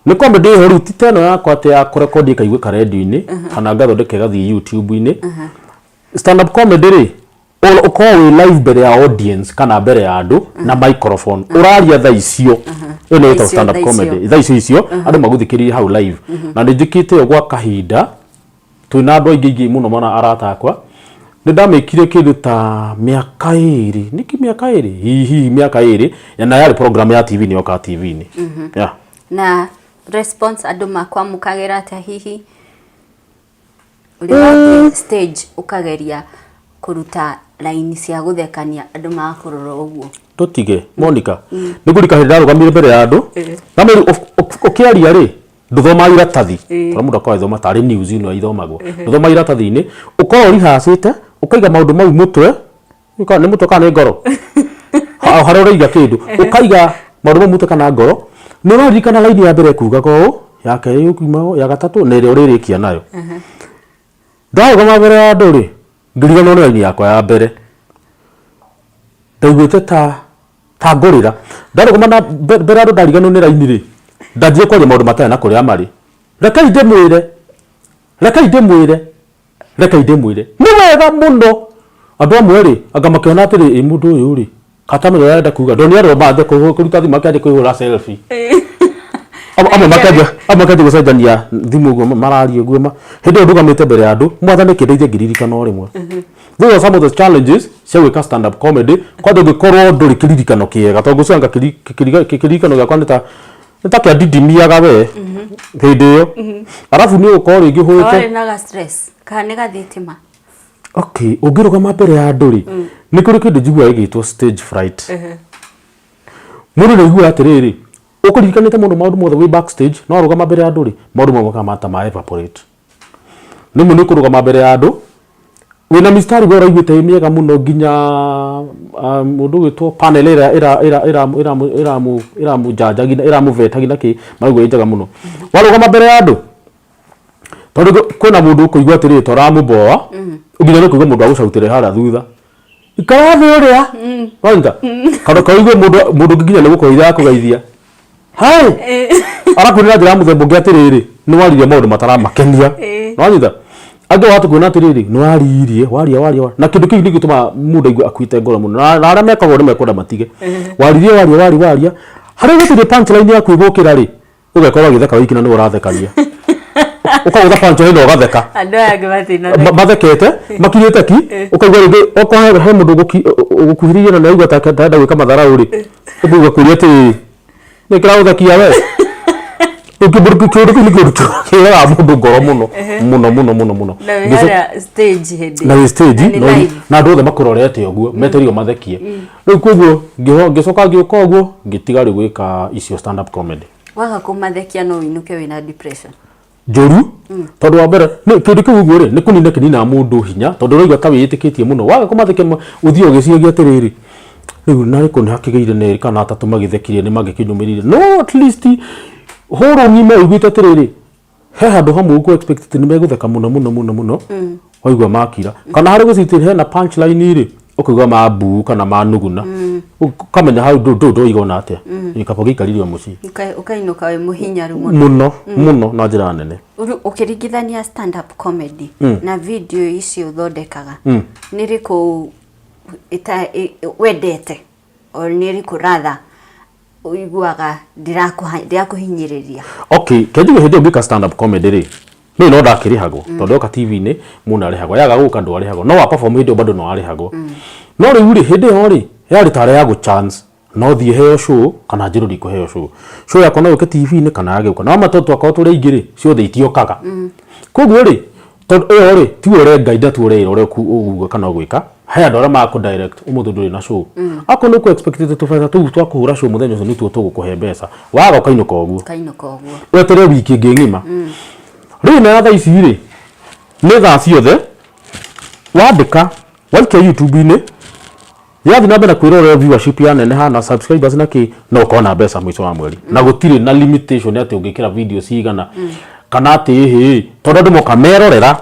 nĩ comedy ĩho rĩu ti ta ĩno yakwa atĩ ya kũrekondi ĩkaiguĩka radio-inĩ kana ngathondeka ĩgathiĩ YouTube-inĩ. Stand up comedy rĩ, ũkoragwo wĩ live mbere ya audience kana mbere ya andũ na microphone, ũraria thaa icio. Ĩyo nĩ ĩtagwo stand up thaa icio. comedy. Thaa icio icio andũ magũthikĩrĩrie hau live, na nĩ njĩkĩte ĩyo gwa kahinda twĩna andũ aingĩ aingĩ mũno mana arata akwa. Nĩ ndamĩkire kĩndũ ta mĩaka 2, nĩkĩ mĩaka 2, hihi mĩaka 2, na yarĩ program ya TV, nĩ yokaga TV-inĩ, yeah. Na response, andũ makwamũkagĩra atĩa hihi ũrĩa wathiĩ stage ũkageria kũruta raini cia gũthekania, andũ magakũrora ũguo? Tũtige Monica, nĩ ngũrika hĩndĩ ndarũgamire mbere ya andũ na rĩu ũkĩaria rĩ, ndũthomaga iratathi tondũ mũndũ akoragwo agĩthoma tarĩ news ĩno ithomagwo, ndũthomaga iratathi-inĩ, ũkoragwo ũrihacĩte ũkaiga maũndũ mau mũtwe. Nĩ mũtwe kana nĩ ngoro? Harĩa ũraiga kĩndũ, ũkaiga maũndũ mau mũtwe kana ngoro, nĩ ũraririkana raini ya mbere kugaga ũũ, ya kerĩ ĩkuuma ũũ, ya gatatũ na ĩrĩa ũrĩrĩkia nayo. Ndarũgama mbere ya andũ rĩ, ngĩriganĩrwo nĩ raini yakwa ya mbere, ndaiguĩte ta ngũrĩra. Ndarũgama na mbere ya andũ, ndariganĩrwo nĩ raini rĩ, ndanjire kwaria maũndũ matarĩ na kũrĩa marĩ. Rekei ndĩmwĩre, rekei ndĩmwĩre. Reke ndĩmwĩre nĩ wega mũno. Andũ amwe rĩ, anga makĩona atĩrĩ, ĩ mũndũ ũyũ rĩ, katamenya ũrĩa arenda kuga, ndonire andũ mambia kũruta thimũ makĩanjia kwĩhũra selfie. Amwe makĩanjia gũcenjania thimũ ũguo mararia ũguo hĩndĩ ĩyo ndũgamĩte mbere ya andũ, Mwathani akĩndeithia ngĩririkana o rĩmwe. Those are some of the challenges cia gwĩka stand up comedy, kwanja ũngĩkorwo ndũrĩ kĩririkano kĩega, tondũ ngwĩciria kĩririkano gĩakwa nĩ ta nĩ ta kĩandindimiaga we hĩndĩ ĩyo. Arabu nĩ ũgũkorwo rĩngĩ ũhũrĩte Warĩ na ga stress kana nĩ gathitima? Okay, ũngĩrũgama mbere ya andũ rĩ, nĩ kũrĩ kĩndũ njiguaga gĩgĩtwo stage fright. Mũndũ nĩ aiguaga atĩrĩrĩ, ũkũririkanĩte mũno maũndũ mothe wĩ backstage, no warũgama mbere ya andũ rĩ, maũndũ mamwe makama ta ma evaporate. Rĩmwe nĩ ũkũrũgama mbere ya andũ wĩna mistari we ũraiguĩte ĩ mĩega mũno, nginya mũndũ ũgwĩtwo panel ĩrĩa ĩramũjanjagia, ĩramũvetagia na kĩ maraigua ĩ njega mũno. Warũgama mbere ya andũ, tondũ kwĩna mũndũ ũkũigua atĩrĩrĩ, ta ũramũboa, nginya nĩ ũkũigua mũndũ agũcautĩre harĩa thutha, ikara thĩ ũrĩa wanyita, kana kaũigue mũndũ ũngĩ nginya nĩ gũkũgeithia akũgeithia, hai arakwĩra njĩra ya mũthemba ũngĩ atĩrĩrĩ, nĩ waririe maũndũ mataramakenia. Wanyita, angĩ wahota kuona atĩrĩrĩ, nĩ waririe, waria waria, na kĩndũ kĩu nĩ gĩtũmaga mũndũ aigue akuĩte ngoro mũno, na arĩa mekaga ũguo nĩ mekwenda matige. Waririe, waria waria waria, harĩa gũtirĩ punchline yaku ĩgũkĩra rĩ, ũgekora ũgĩtheka wiki na nĩwe ũrathekania, ũkagũtha punchline na ũgatheka. Andũ aya angĩ matina Mathekete makirĩte ki. Ũkaigua rĩngĩ okorwo he mũndũ ũgũkuhĩrĩirie na nĩaigua ta arenda gwĩka matharau rĩ, ũkauga kũria atĩrĩrĩ, nĩ kĩragũthekia we? Rĩu kĩndũ kĩu nĩ kĩndũ kĩũragaga mũndũ ngoro mũno mũno mũno mũno mũno. Na wĩ harĩa stage hĩndĩ Na wĩ stage na nĩ live. Na andũ othe makũrorete ũguo, metereire mathekie. Rĩu koguo ngĩcoka ngĩũka ũguo, ngĩtiga rĩu gwĩka icio stand up comedy. Waga kũmathekia no ũinũke wĩna depression. Njũru, tondũ wa mbere nĩ kĩndũ kĩu ũguo rĩ, nĩ kũnina kĩninaga mũndũ hinya, tondũ ũraigua ta wĩĩtĩkĩtie mũno. Waga kũmathekia ũthiĩ ũgĩciragia atĩrĩrĩ, rĩu narĩ kũ nĩ hakĩgĩire na erĩ kana atatũ magĩthekire, nĩ mangĩkĩnyũmĩrĩire, no at least hũrũ ng'ima ũiguĩte atĩrĩrĩ, he handũ hamwe ũkũ expect atĩ nĩ megũtheka mũno mũno mũno mũno, waigua makira, kana harĩ gũcitĩ hena punchline rĩ, ũkaigua mambuu kana manuguna, ũkamenya hau ndũiga ona atĩa. Ĩ kaba ũgĩikarire o mũciĩ. Ũkainũka wĩ mũhinyaru mũno. Mũno mũno na njĩra nene. Rĩu ũkĩringithania stand up comedy na video ici ũthondekaga, nĩ rĩkũ wendete, o nĩ rĩkũ rather ũiguaga ndirakũhinyĩrĩria? Okay, kenjuge hĩndĩ ĩyo ngĩka stand up comedy rĩ, niĩ no ndakĩrĩhagwo, tondũ yoka TV-inĩ mũndũ arĩhagwo, yaga gũka ndwarĩhagwo, no wa perform hĩndĩ ĩyo bado no arĩhagwo. No rĩu rĩ, hĩndĩ ĩyo rĩ, yarĩ tarĩ ya gũ chance, no thiĩ heo show kana njĩrwo ndikũheo show. Show yakwa no yũke TV-inĩ kana yage gũka, na wama tondũ twakorwo tũrĩ aingĩ rĩ, ciothe itiokaga. Koguo rĩ, tondũ ĩyo rĩ, tiwe ũrengaida, tiwe ũreĩra ũrĩa ũguga kana ũgwĩka, he andũ arĩa makũ direct, ũmũthĩ ndũrĩ na show. Akorwo nĩ ũkũ expect tũbeca tũu twa kũhũra show mũthenya ũcio nĩtuo tũgũkũhe mbeca, waga ũkainũka ũguo. Ũkainũka ũguo. Weterere wiki ĩngĩ ng'ima. Rĩu na thaa ici rĩ, nĩ thaa ciothe wandĩka, waikia YouTube-inĩ, yathiĩ na mbere na kwĩrorerwo, viewership yaneneha na subscribers na kĩ, no ũkona mbeca mũico wa mweri. Na gũtirĩ na limitation atĩ ũngĩkĩra video cigana, kana atĩ ĩhĩ, tondũ andũ moka merorera,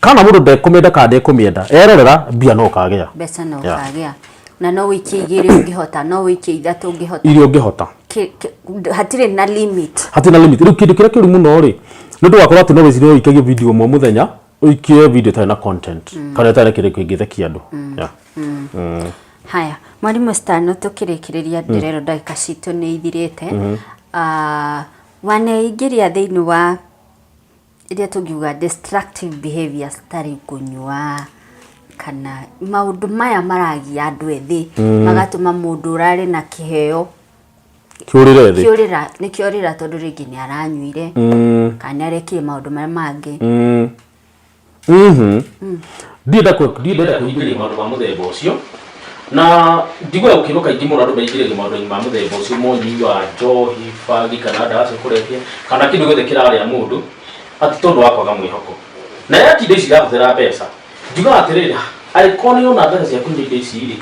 kana mũndũ ndekũmĩenda kana ndekũmĩenda, erorera mbia no ũkagĩa. Mbeca no ũkagĩa, na no wĩikie igĩrĩ ũngĩhota, no wĩikie ithatũ ũngĩhota. Iria ũngĩhota. Hatirĩ na limit. Hatirĩ na limit. Rĩu kĩndũ kĩrĩa kĩũru mũno rĩ, nĩ ũndũ wakorwo atĩ no wĩcirie ũikagie video ĩmwe mũthenya, ũikie video ĩtarĩ na content kana ĩtarĩ na kĩndũ kĩngĩthekia andũ. Yeah. Haya, mwarimũ Stano, tũkĩrĩkĩrĩria, ndĩrerwo ndagĩka citũ nĩ ithirĩte. Waneingĩria thĩinĩ wa iria tũngiuga destructive behaviors, tarĩ kũnyua kana maũndũ maya maragia andũ ethĩ, magatũma mũndũ ũrarĩ na kĩheo kĩũrĩre thĩ. Kĩũrĩra, nĩ kĩorĩra, tondũ rĩngĩ nĩ aranyuire kana nĩ arekire maũndũ marĩa mangĩ. Ndienda kũingĩria maũndũ ma mũthemba ũcio, na njiguaga gũkĩrwo kaingĩ mũno andũ maingĩrĩte maũndũ-inĩ ma mũthemba ũcio, monyui wa njohi, bangi kana ndawa cia kũrebia kana kĩndũ gĩothe kĩrarĩa mũndũ, atĩ tondũ wa kwaga mwĩhoko na yati indo ici irahũthĩra mbeca. Njugaga atĩrĩrĩ, angĩkorwo nĩ ũrona mbeca cia kũnyua indo ici rĩ,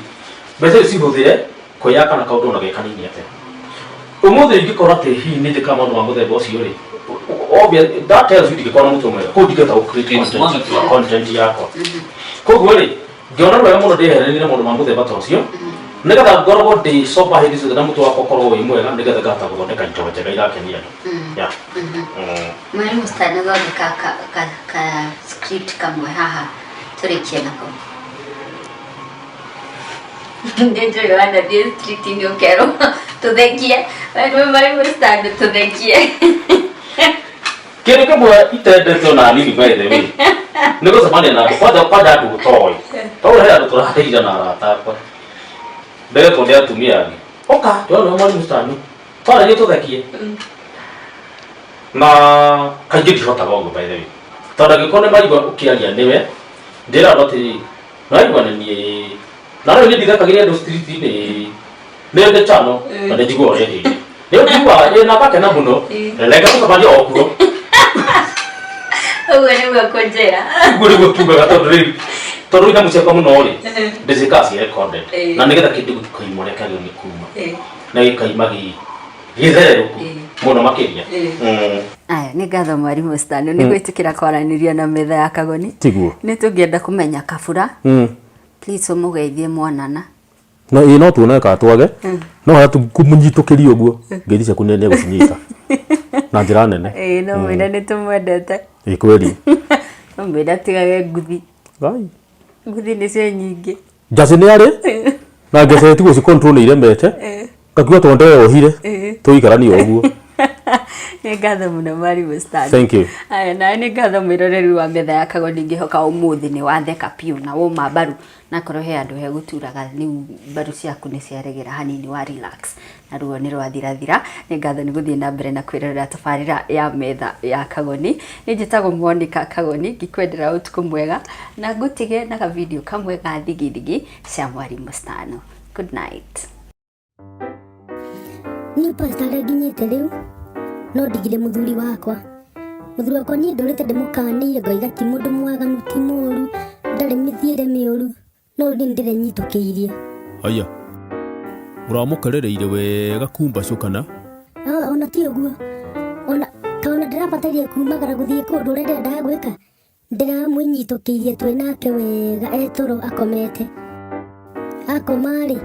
mbeca icio cihũthĩre kwĩyaka na kaũndũ ona ge kanini atĩa. Ũmũthĩ ingĩkorwo atĩ hihi nĩ njĩkaga maũndũ ma mũthemba ũcio rĩ, obvious that tells you ndingĩkorwo na mũtwe mwega, koguo ndingĩhota gũ create content yakwa. Koguo rĩ, ngĩona nĩ wega mũno ndĩyeheranie na maũndũ ma mũthemba ta ũcio. Nĩgetha ngoragwo ndĩ sober hĩndĩ ciothe na mũtwe wakwa ũkorwo wĩ mwega nĩgetha ngahota gũthondeka indo njega irakenia andũ. Yeah. Mwarimu Stan thondeka ka, ka, ka script kamwe haha tũrĩkie nako. Nĩ njũĩ wanathiĩ street-inĩ ũkerwo tũthekie. We Mwarimu Stan tũthekie. Kĩndũ kĩmwe itendete ona nini, by the way, nĩ gũcemania na andũ, kwanja kwanja andũ ũtoĩ, tondũ he andũ tũrarĩire na arata akwa ndĩretwo nĩ atumia angĩ, "Ũka ndĩrona Mwarimu Stan, twararie tũthekie," na kaingĩ ndihotaga ũguo, by the way, tondũ angĩkorwo nĩ maigua ũkĩaria nĩwe ndĩra andũ atĩrĩrĩ, naigua nĩ niĩ na rĩu niĩ ndithekagĩria andũ street-inĩ, nĩ ndĩ channel na nĩ njiguaga ũrĩa hĩndĩ nĩ njiguaga ĩ na ngakena mũno, reke tũcemanie o kuo. Ũguo nĩguo kũnjĩra. Ũguo nĩguo tugaga, tondũ rĩu tondũ nyamũ ciakwa mũno rĩ, ndĩciĩkaga ci recorded na nĩgetha kĩndũ gĩtikaimwo rekagio nĩ kuma na gĩkaima gĩthererũku mũno makĩria. Aya, nĩ ngatho Mwarimũ Stan nĩ gwĩtĩkĩra kwaranĩria na metha ya Kagoni. Tiguo. Nĩ tũngĩenda kũmenya kabura. Please ũmũgeithie mwanana. No ĩ no tuone kana twage no harĩa kũmũnyitũkĩria ũguo ngeithi ciaku nĩ egũcinyita na njĩra nene. Ĩĩ, no mwĩre nĩ tũmwendete. Ĩ kweli. No mwĩre atigage nguthi. Ngai. Nguthi nĩcio nyingĩ. Njacĩ nĩ arĩ na ngece tigwo ci control nĩ iremete ngakiuga tondũ ndeyohire tũikaranie o ũguo. Nĩ ngatho mũno Mwarimũ Stan. Thank you. Aya, nawe nĩ ngatho mwĩroreri wa metha ya Kagoni, ngĩhoka ũmũthĩ nĩ watheka piũ na woma mbaru, na korwo he andũ hegũturaga rĩu mbaru ciaku nĩ ciaregera hanini, wa relax na ruo nĩ rwathirathira. Nĩ ngatho nĩ gũthiĩ na mbere na kwĩrorera tabarĩra ya metha ya Kagoni. Nĩ njĩtagwo Monica Kagoni, ngĩkwendera ũtukũ mwega na ngũtige na kavideo kamwe ga thigithigi cia Mwarimũ Stano. Good night. Niĩ pastor harĩa nginyĩte rĩu no ndigire mũthuri wakwa. Mũthuri wakwa niĩ ndũrĩte ndĩmũkanĩire ngoiga ti mũndũ mwaganu, ti mũru, ndarĩ mĩthiĩre mĩũru, no rĩu niĩ ndĩrenyitũkĩirie. Aya, ũramũkerereire wega kumbacũ kana? Ah, ona ti ũguo, ona kaona ndĩrabataire kumagara gũthiĩ kũndũ ũrĩa ndĩrendaga gwĩka, ndĩramwĩnyitũkĩirie twĩ nake wega etoro akomete. Akoma-rĩ,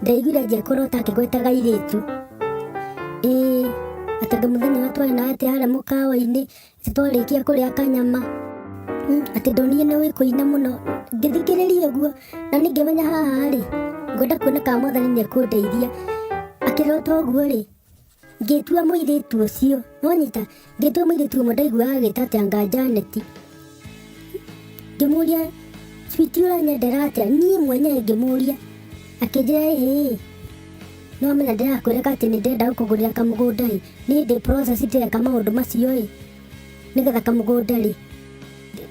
ndaiguire anjia kũrota akĩgwetaga airĩtu, ĩĩ atĩ mũthenya ũrĩa twarĩ nawe atĩ harĩa mũkawa-inĩ, atĩ twarĩkia kũrĩa kanyama, atĩ ndonire nĩ ũĩ kũina mũno. Ngĩthikĩrĩria ũguo na niĩ ngĩmenya haha-rĩ, ngwenda kuona kana Mwathani nĩ ekũndeithia. Akĩrota ũguo-rĩ, ngĩtua mũirĩtu ũcio, nĩwanyita, ngĩtua mũirĩtu ũmwe ndaiguaga agĩta atĩ anga Janet. Ngĩmũria, "Sweetie, ũranyendera atĩa?" Niĩ mwenyewe ngĩmũria, akĩnjĩra, "Ĩĩ, nĩwamenya ndĩrakwĩra atĩ nĩ ndĩrenda gũkũgũrĩra kamũgũnda ĩ, niĩ ndĩ process ndĩreka maũndũ macio ĩ, nĩgetha kamũgũnda rĩ,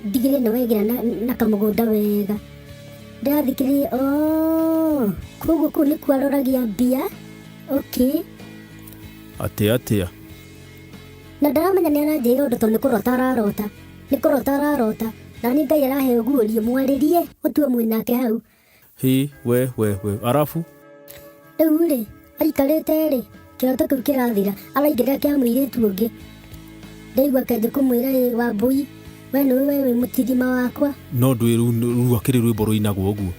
ndigĩrĩre nĩ wegĩra na kamũgũnda wega." Ndĩrathikĩrĩria, ooo, koguo kũu nĩkuo aroragia mbia, okay. Atĩa atĩa? Na ndaramenya nĩ aranjĩra ũndũ tondũ nĩ kũrota ararota, nĩ kũrota ararota, na niĩ Ngai arahe ũguũrio mwarĩrie ũtue mwĩ nake hau. Hĩ, we we we, arabu? Rĩu rĩ, aikarĩte rĩ, kĩroto kĩu kĩrathira, araingĩrĩra kĩa mũirĩtu ũngĩ. Ndaigua akĩanjia kũmwĩra, "Ĩ Wambũi, we nĩwe we wĩ mũtirima wakwa." No ndũĩ rĩu akĩrĩ rwĩmbo rũinagwo ũguo?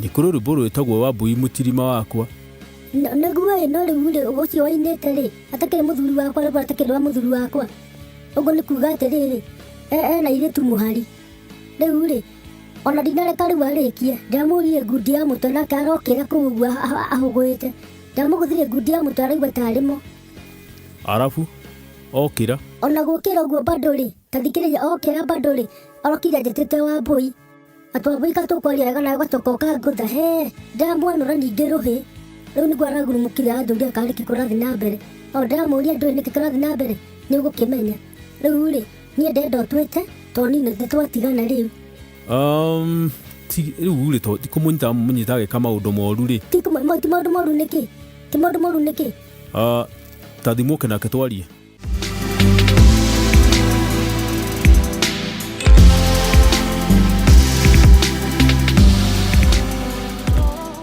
Nĩ kũrĩ rwĩmbo rwĩtagwo Wambũi mũtirima wakwa. Nĩguo ĩ, no rĩu rĩ, ũcio wainĩte rĩ, atakĩrĩ mũthuri wakwa, rĩu atakĩrĩ wa mũthuri wakwa. Ũguo nĩ kuga atĩrĩrĩ, ena airĩtu mũhari. Rĩu rĩ, ona ndinareka rĩu arĩkie, ndamũrire ngundi ya mũtwe nake arokĩra kũu ũguo ahũgũĩte. Ndamũgũthire ngundi ya mũtwe araigua tarĩ mo. Arabu, okĩra. Ona gũkĩra ũguo bado rĩ, ta thikĩrĩria, okĩra bado rĩ, arokire anjĩtĩte Wambũi. Atĩ Wambũi katũkwaria wega nawe ũgacoka ũkangũtha, he, ndamwanũra ningĩ rũhĩ. Rĩu nĩguo aragurumũkire anjũria kana nĩkĩ kũrathiĩ na mbere. O ndamũria ndũĩ nĩkĩ kũrathiĩ na mbere, nĩ ũgũkĩmenya. Rĩu rĩ, niĩ ndenda ũtwĩte, tondũ niĩ nĩ twatigana rĩu. Ti rĩu rĩ, to ti kũmũnyita mũnyita agĩka maũndũ moru rĩ. Ti maũndũ moru nĩkĩ? Ti maũndũ moru nĩkĩ? Ah, ta thimũ ũke nake twarie.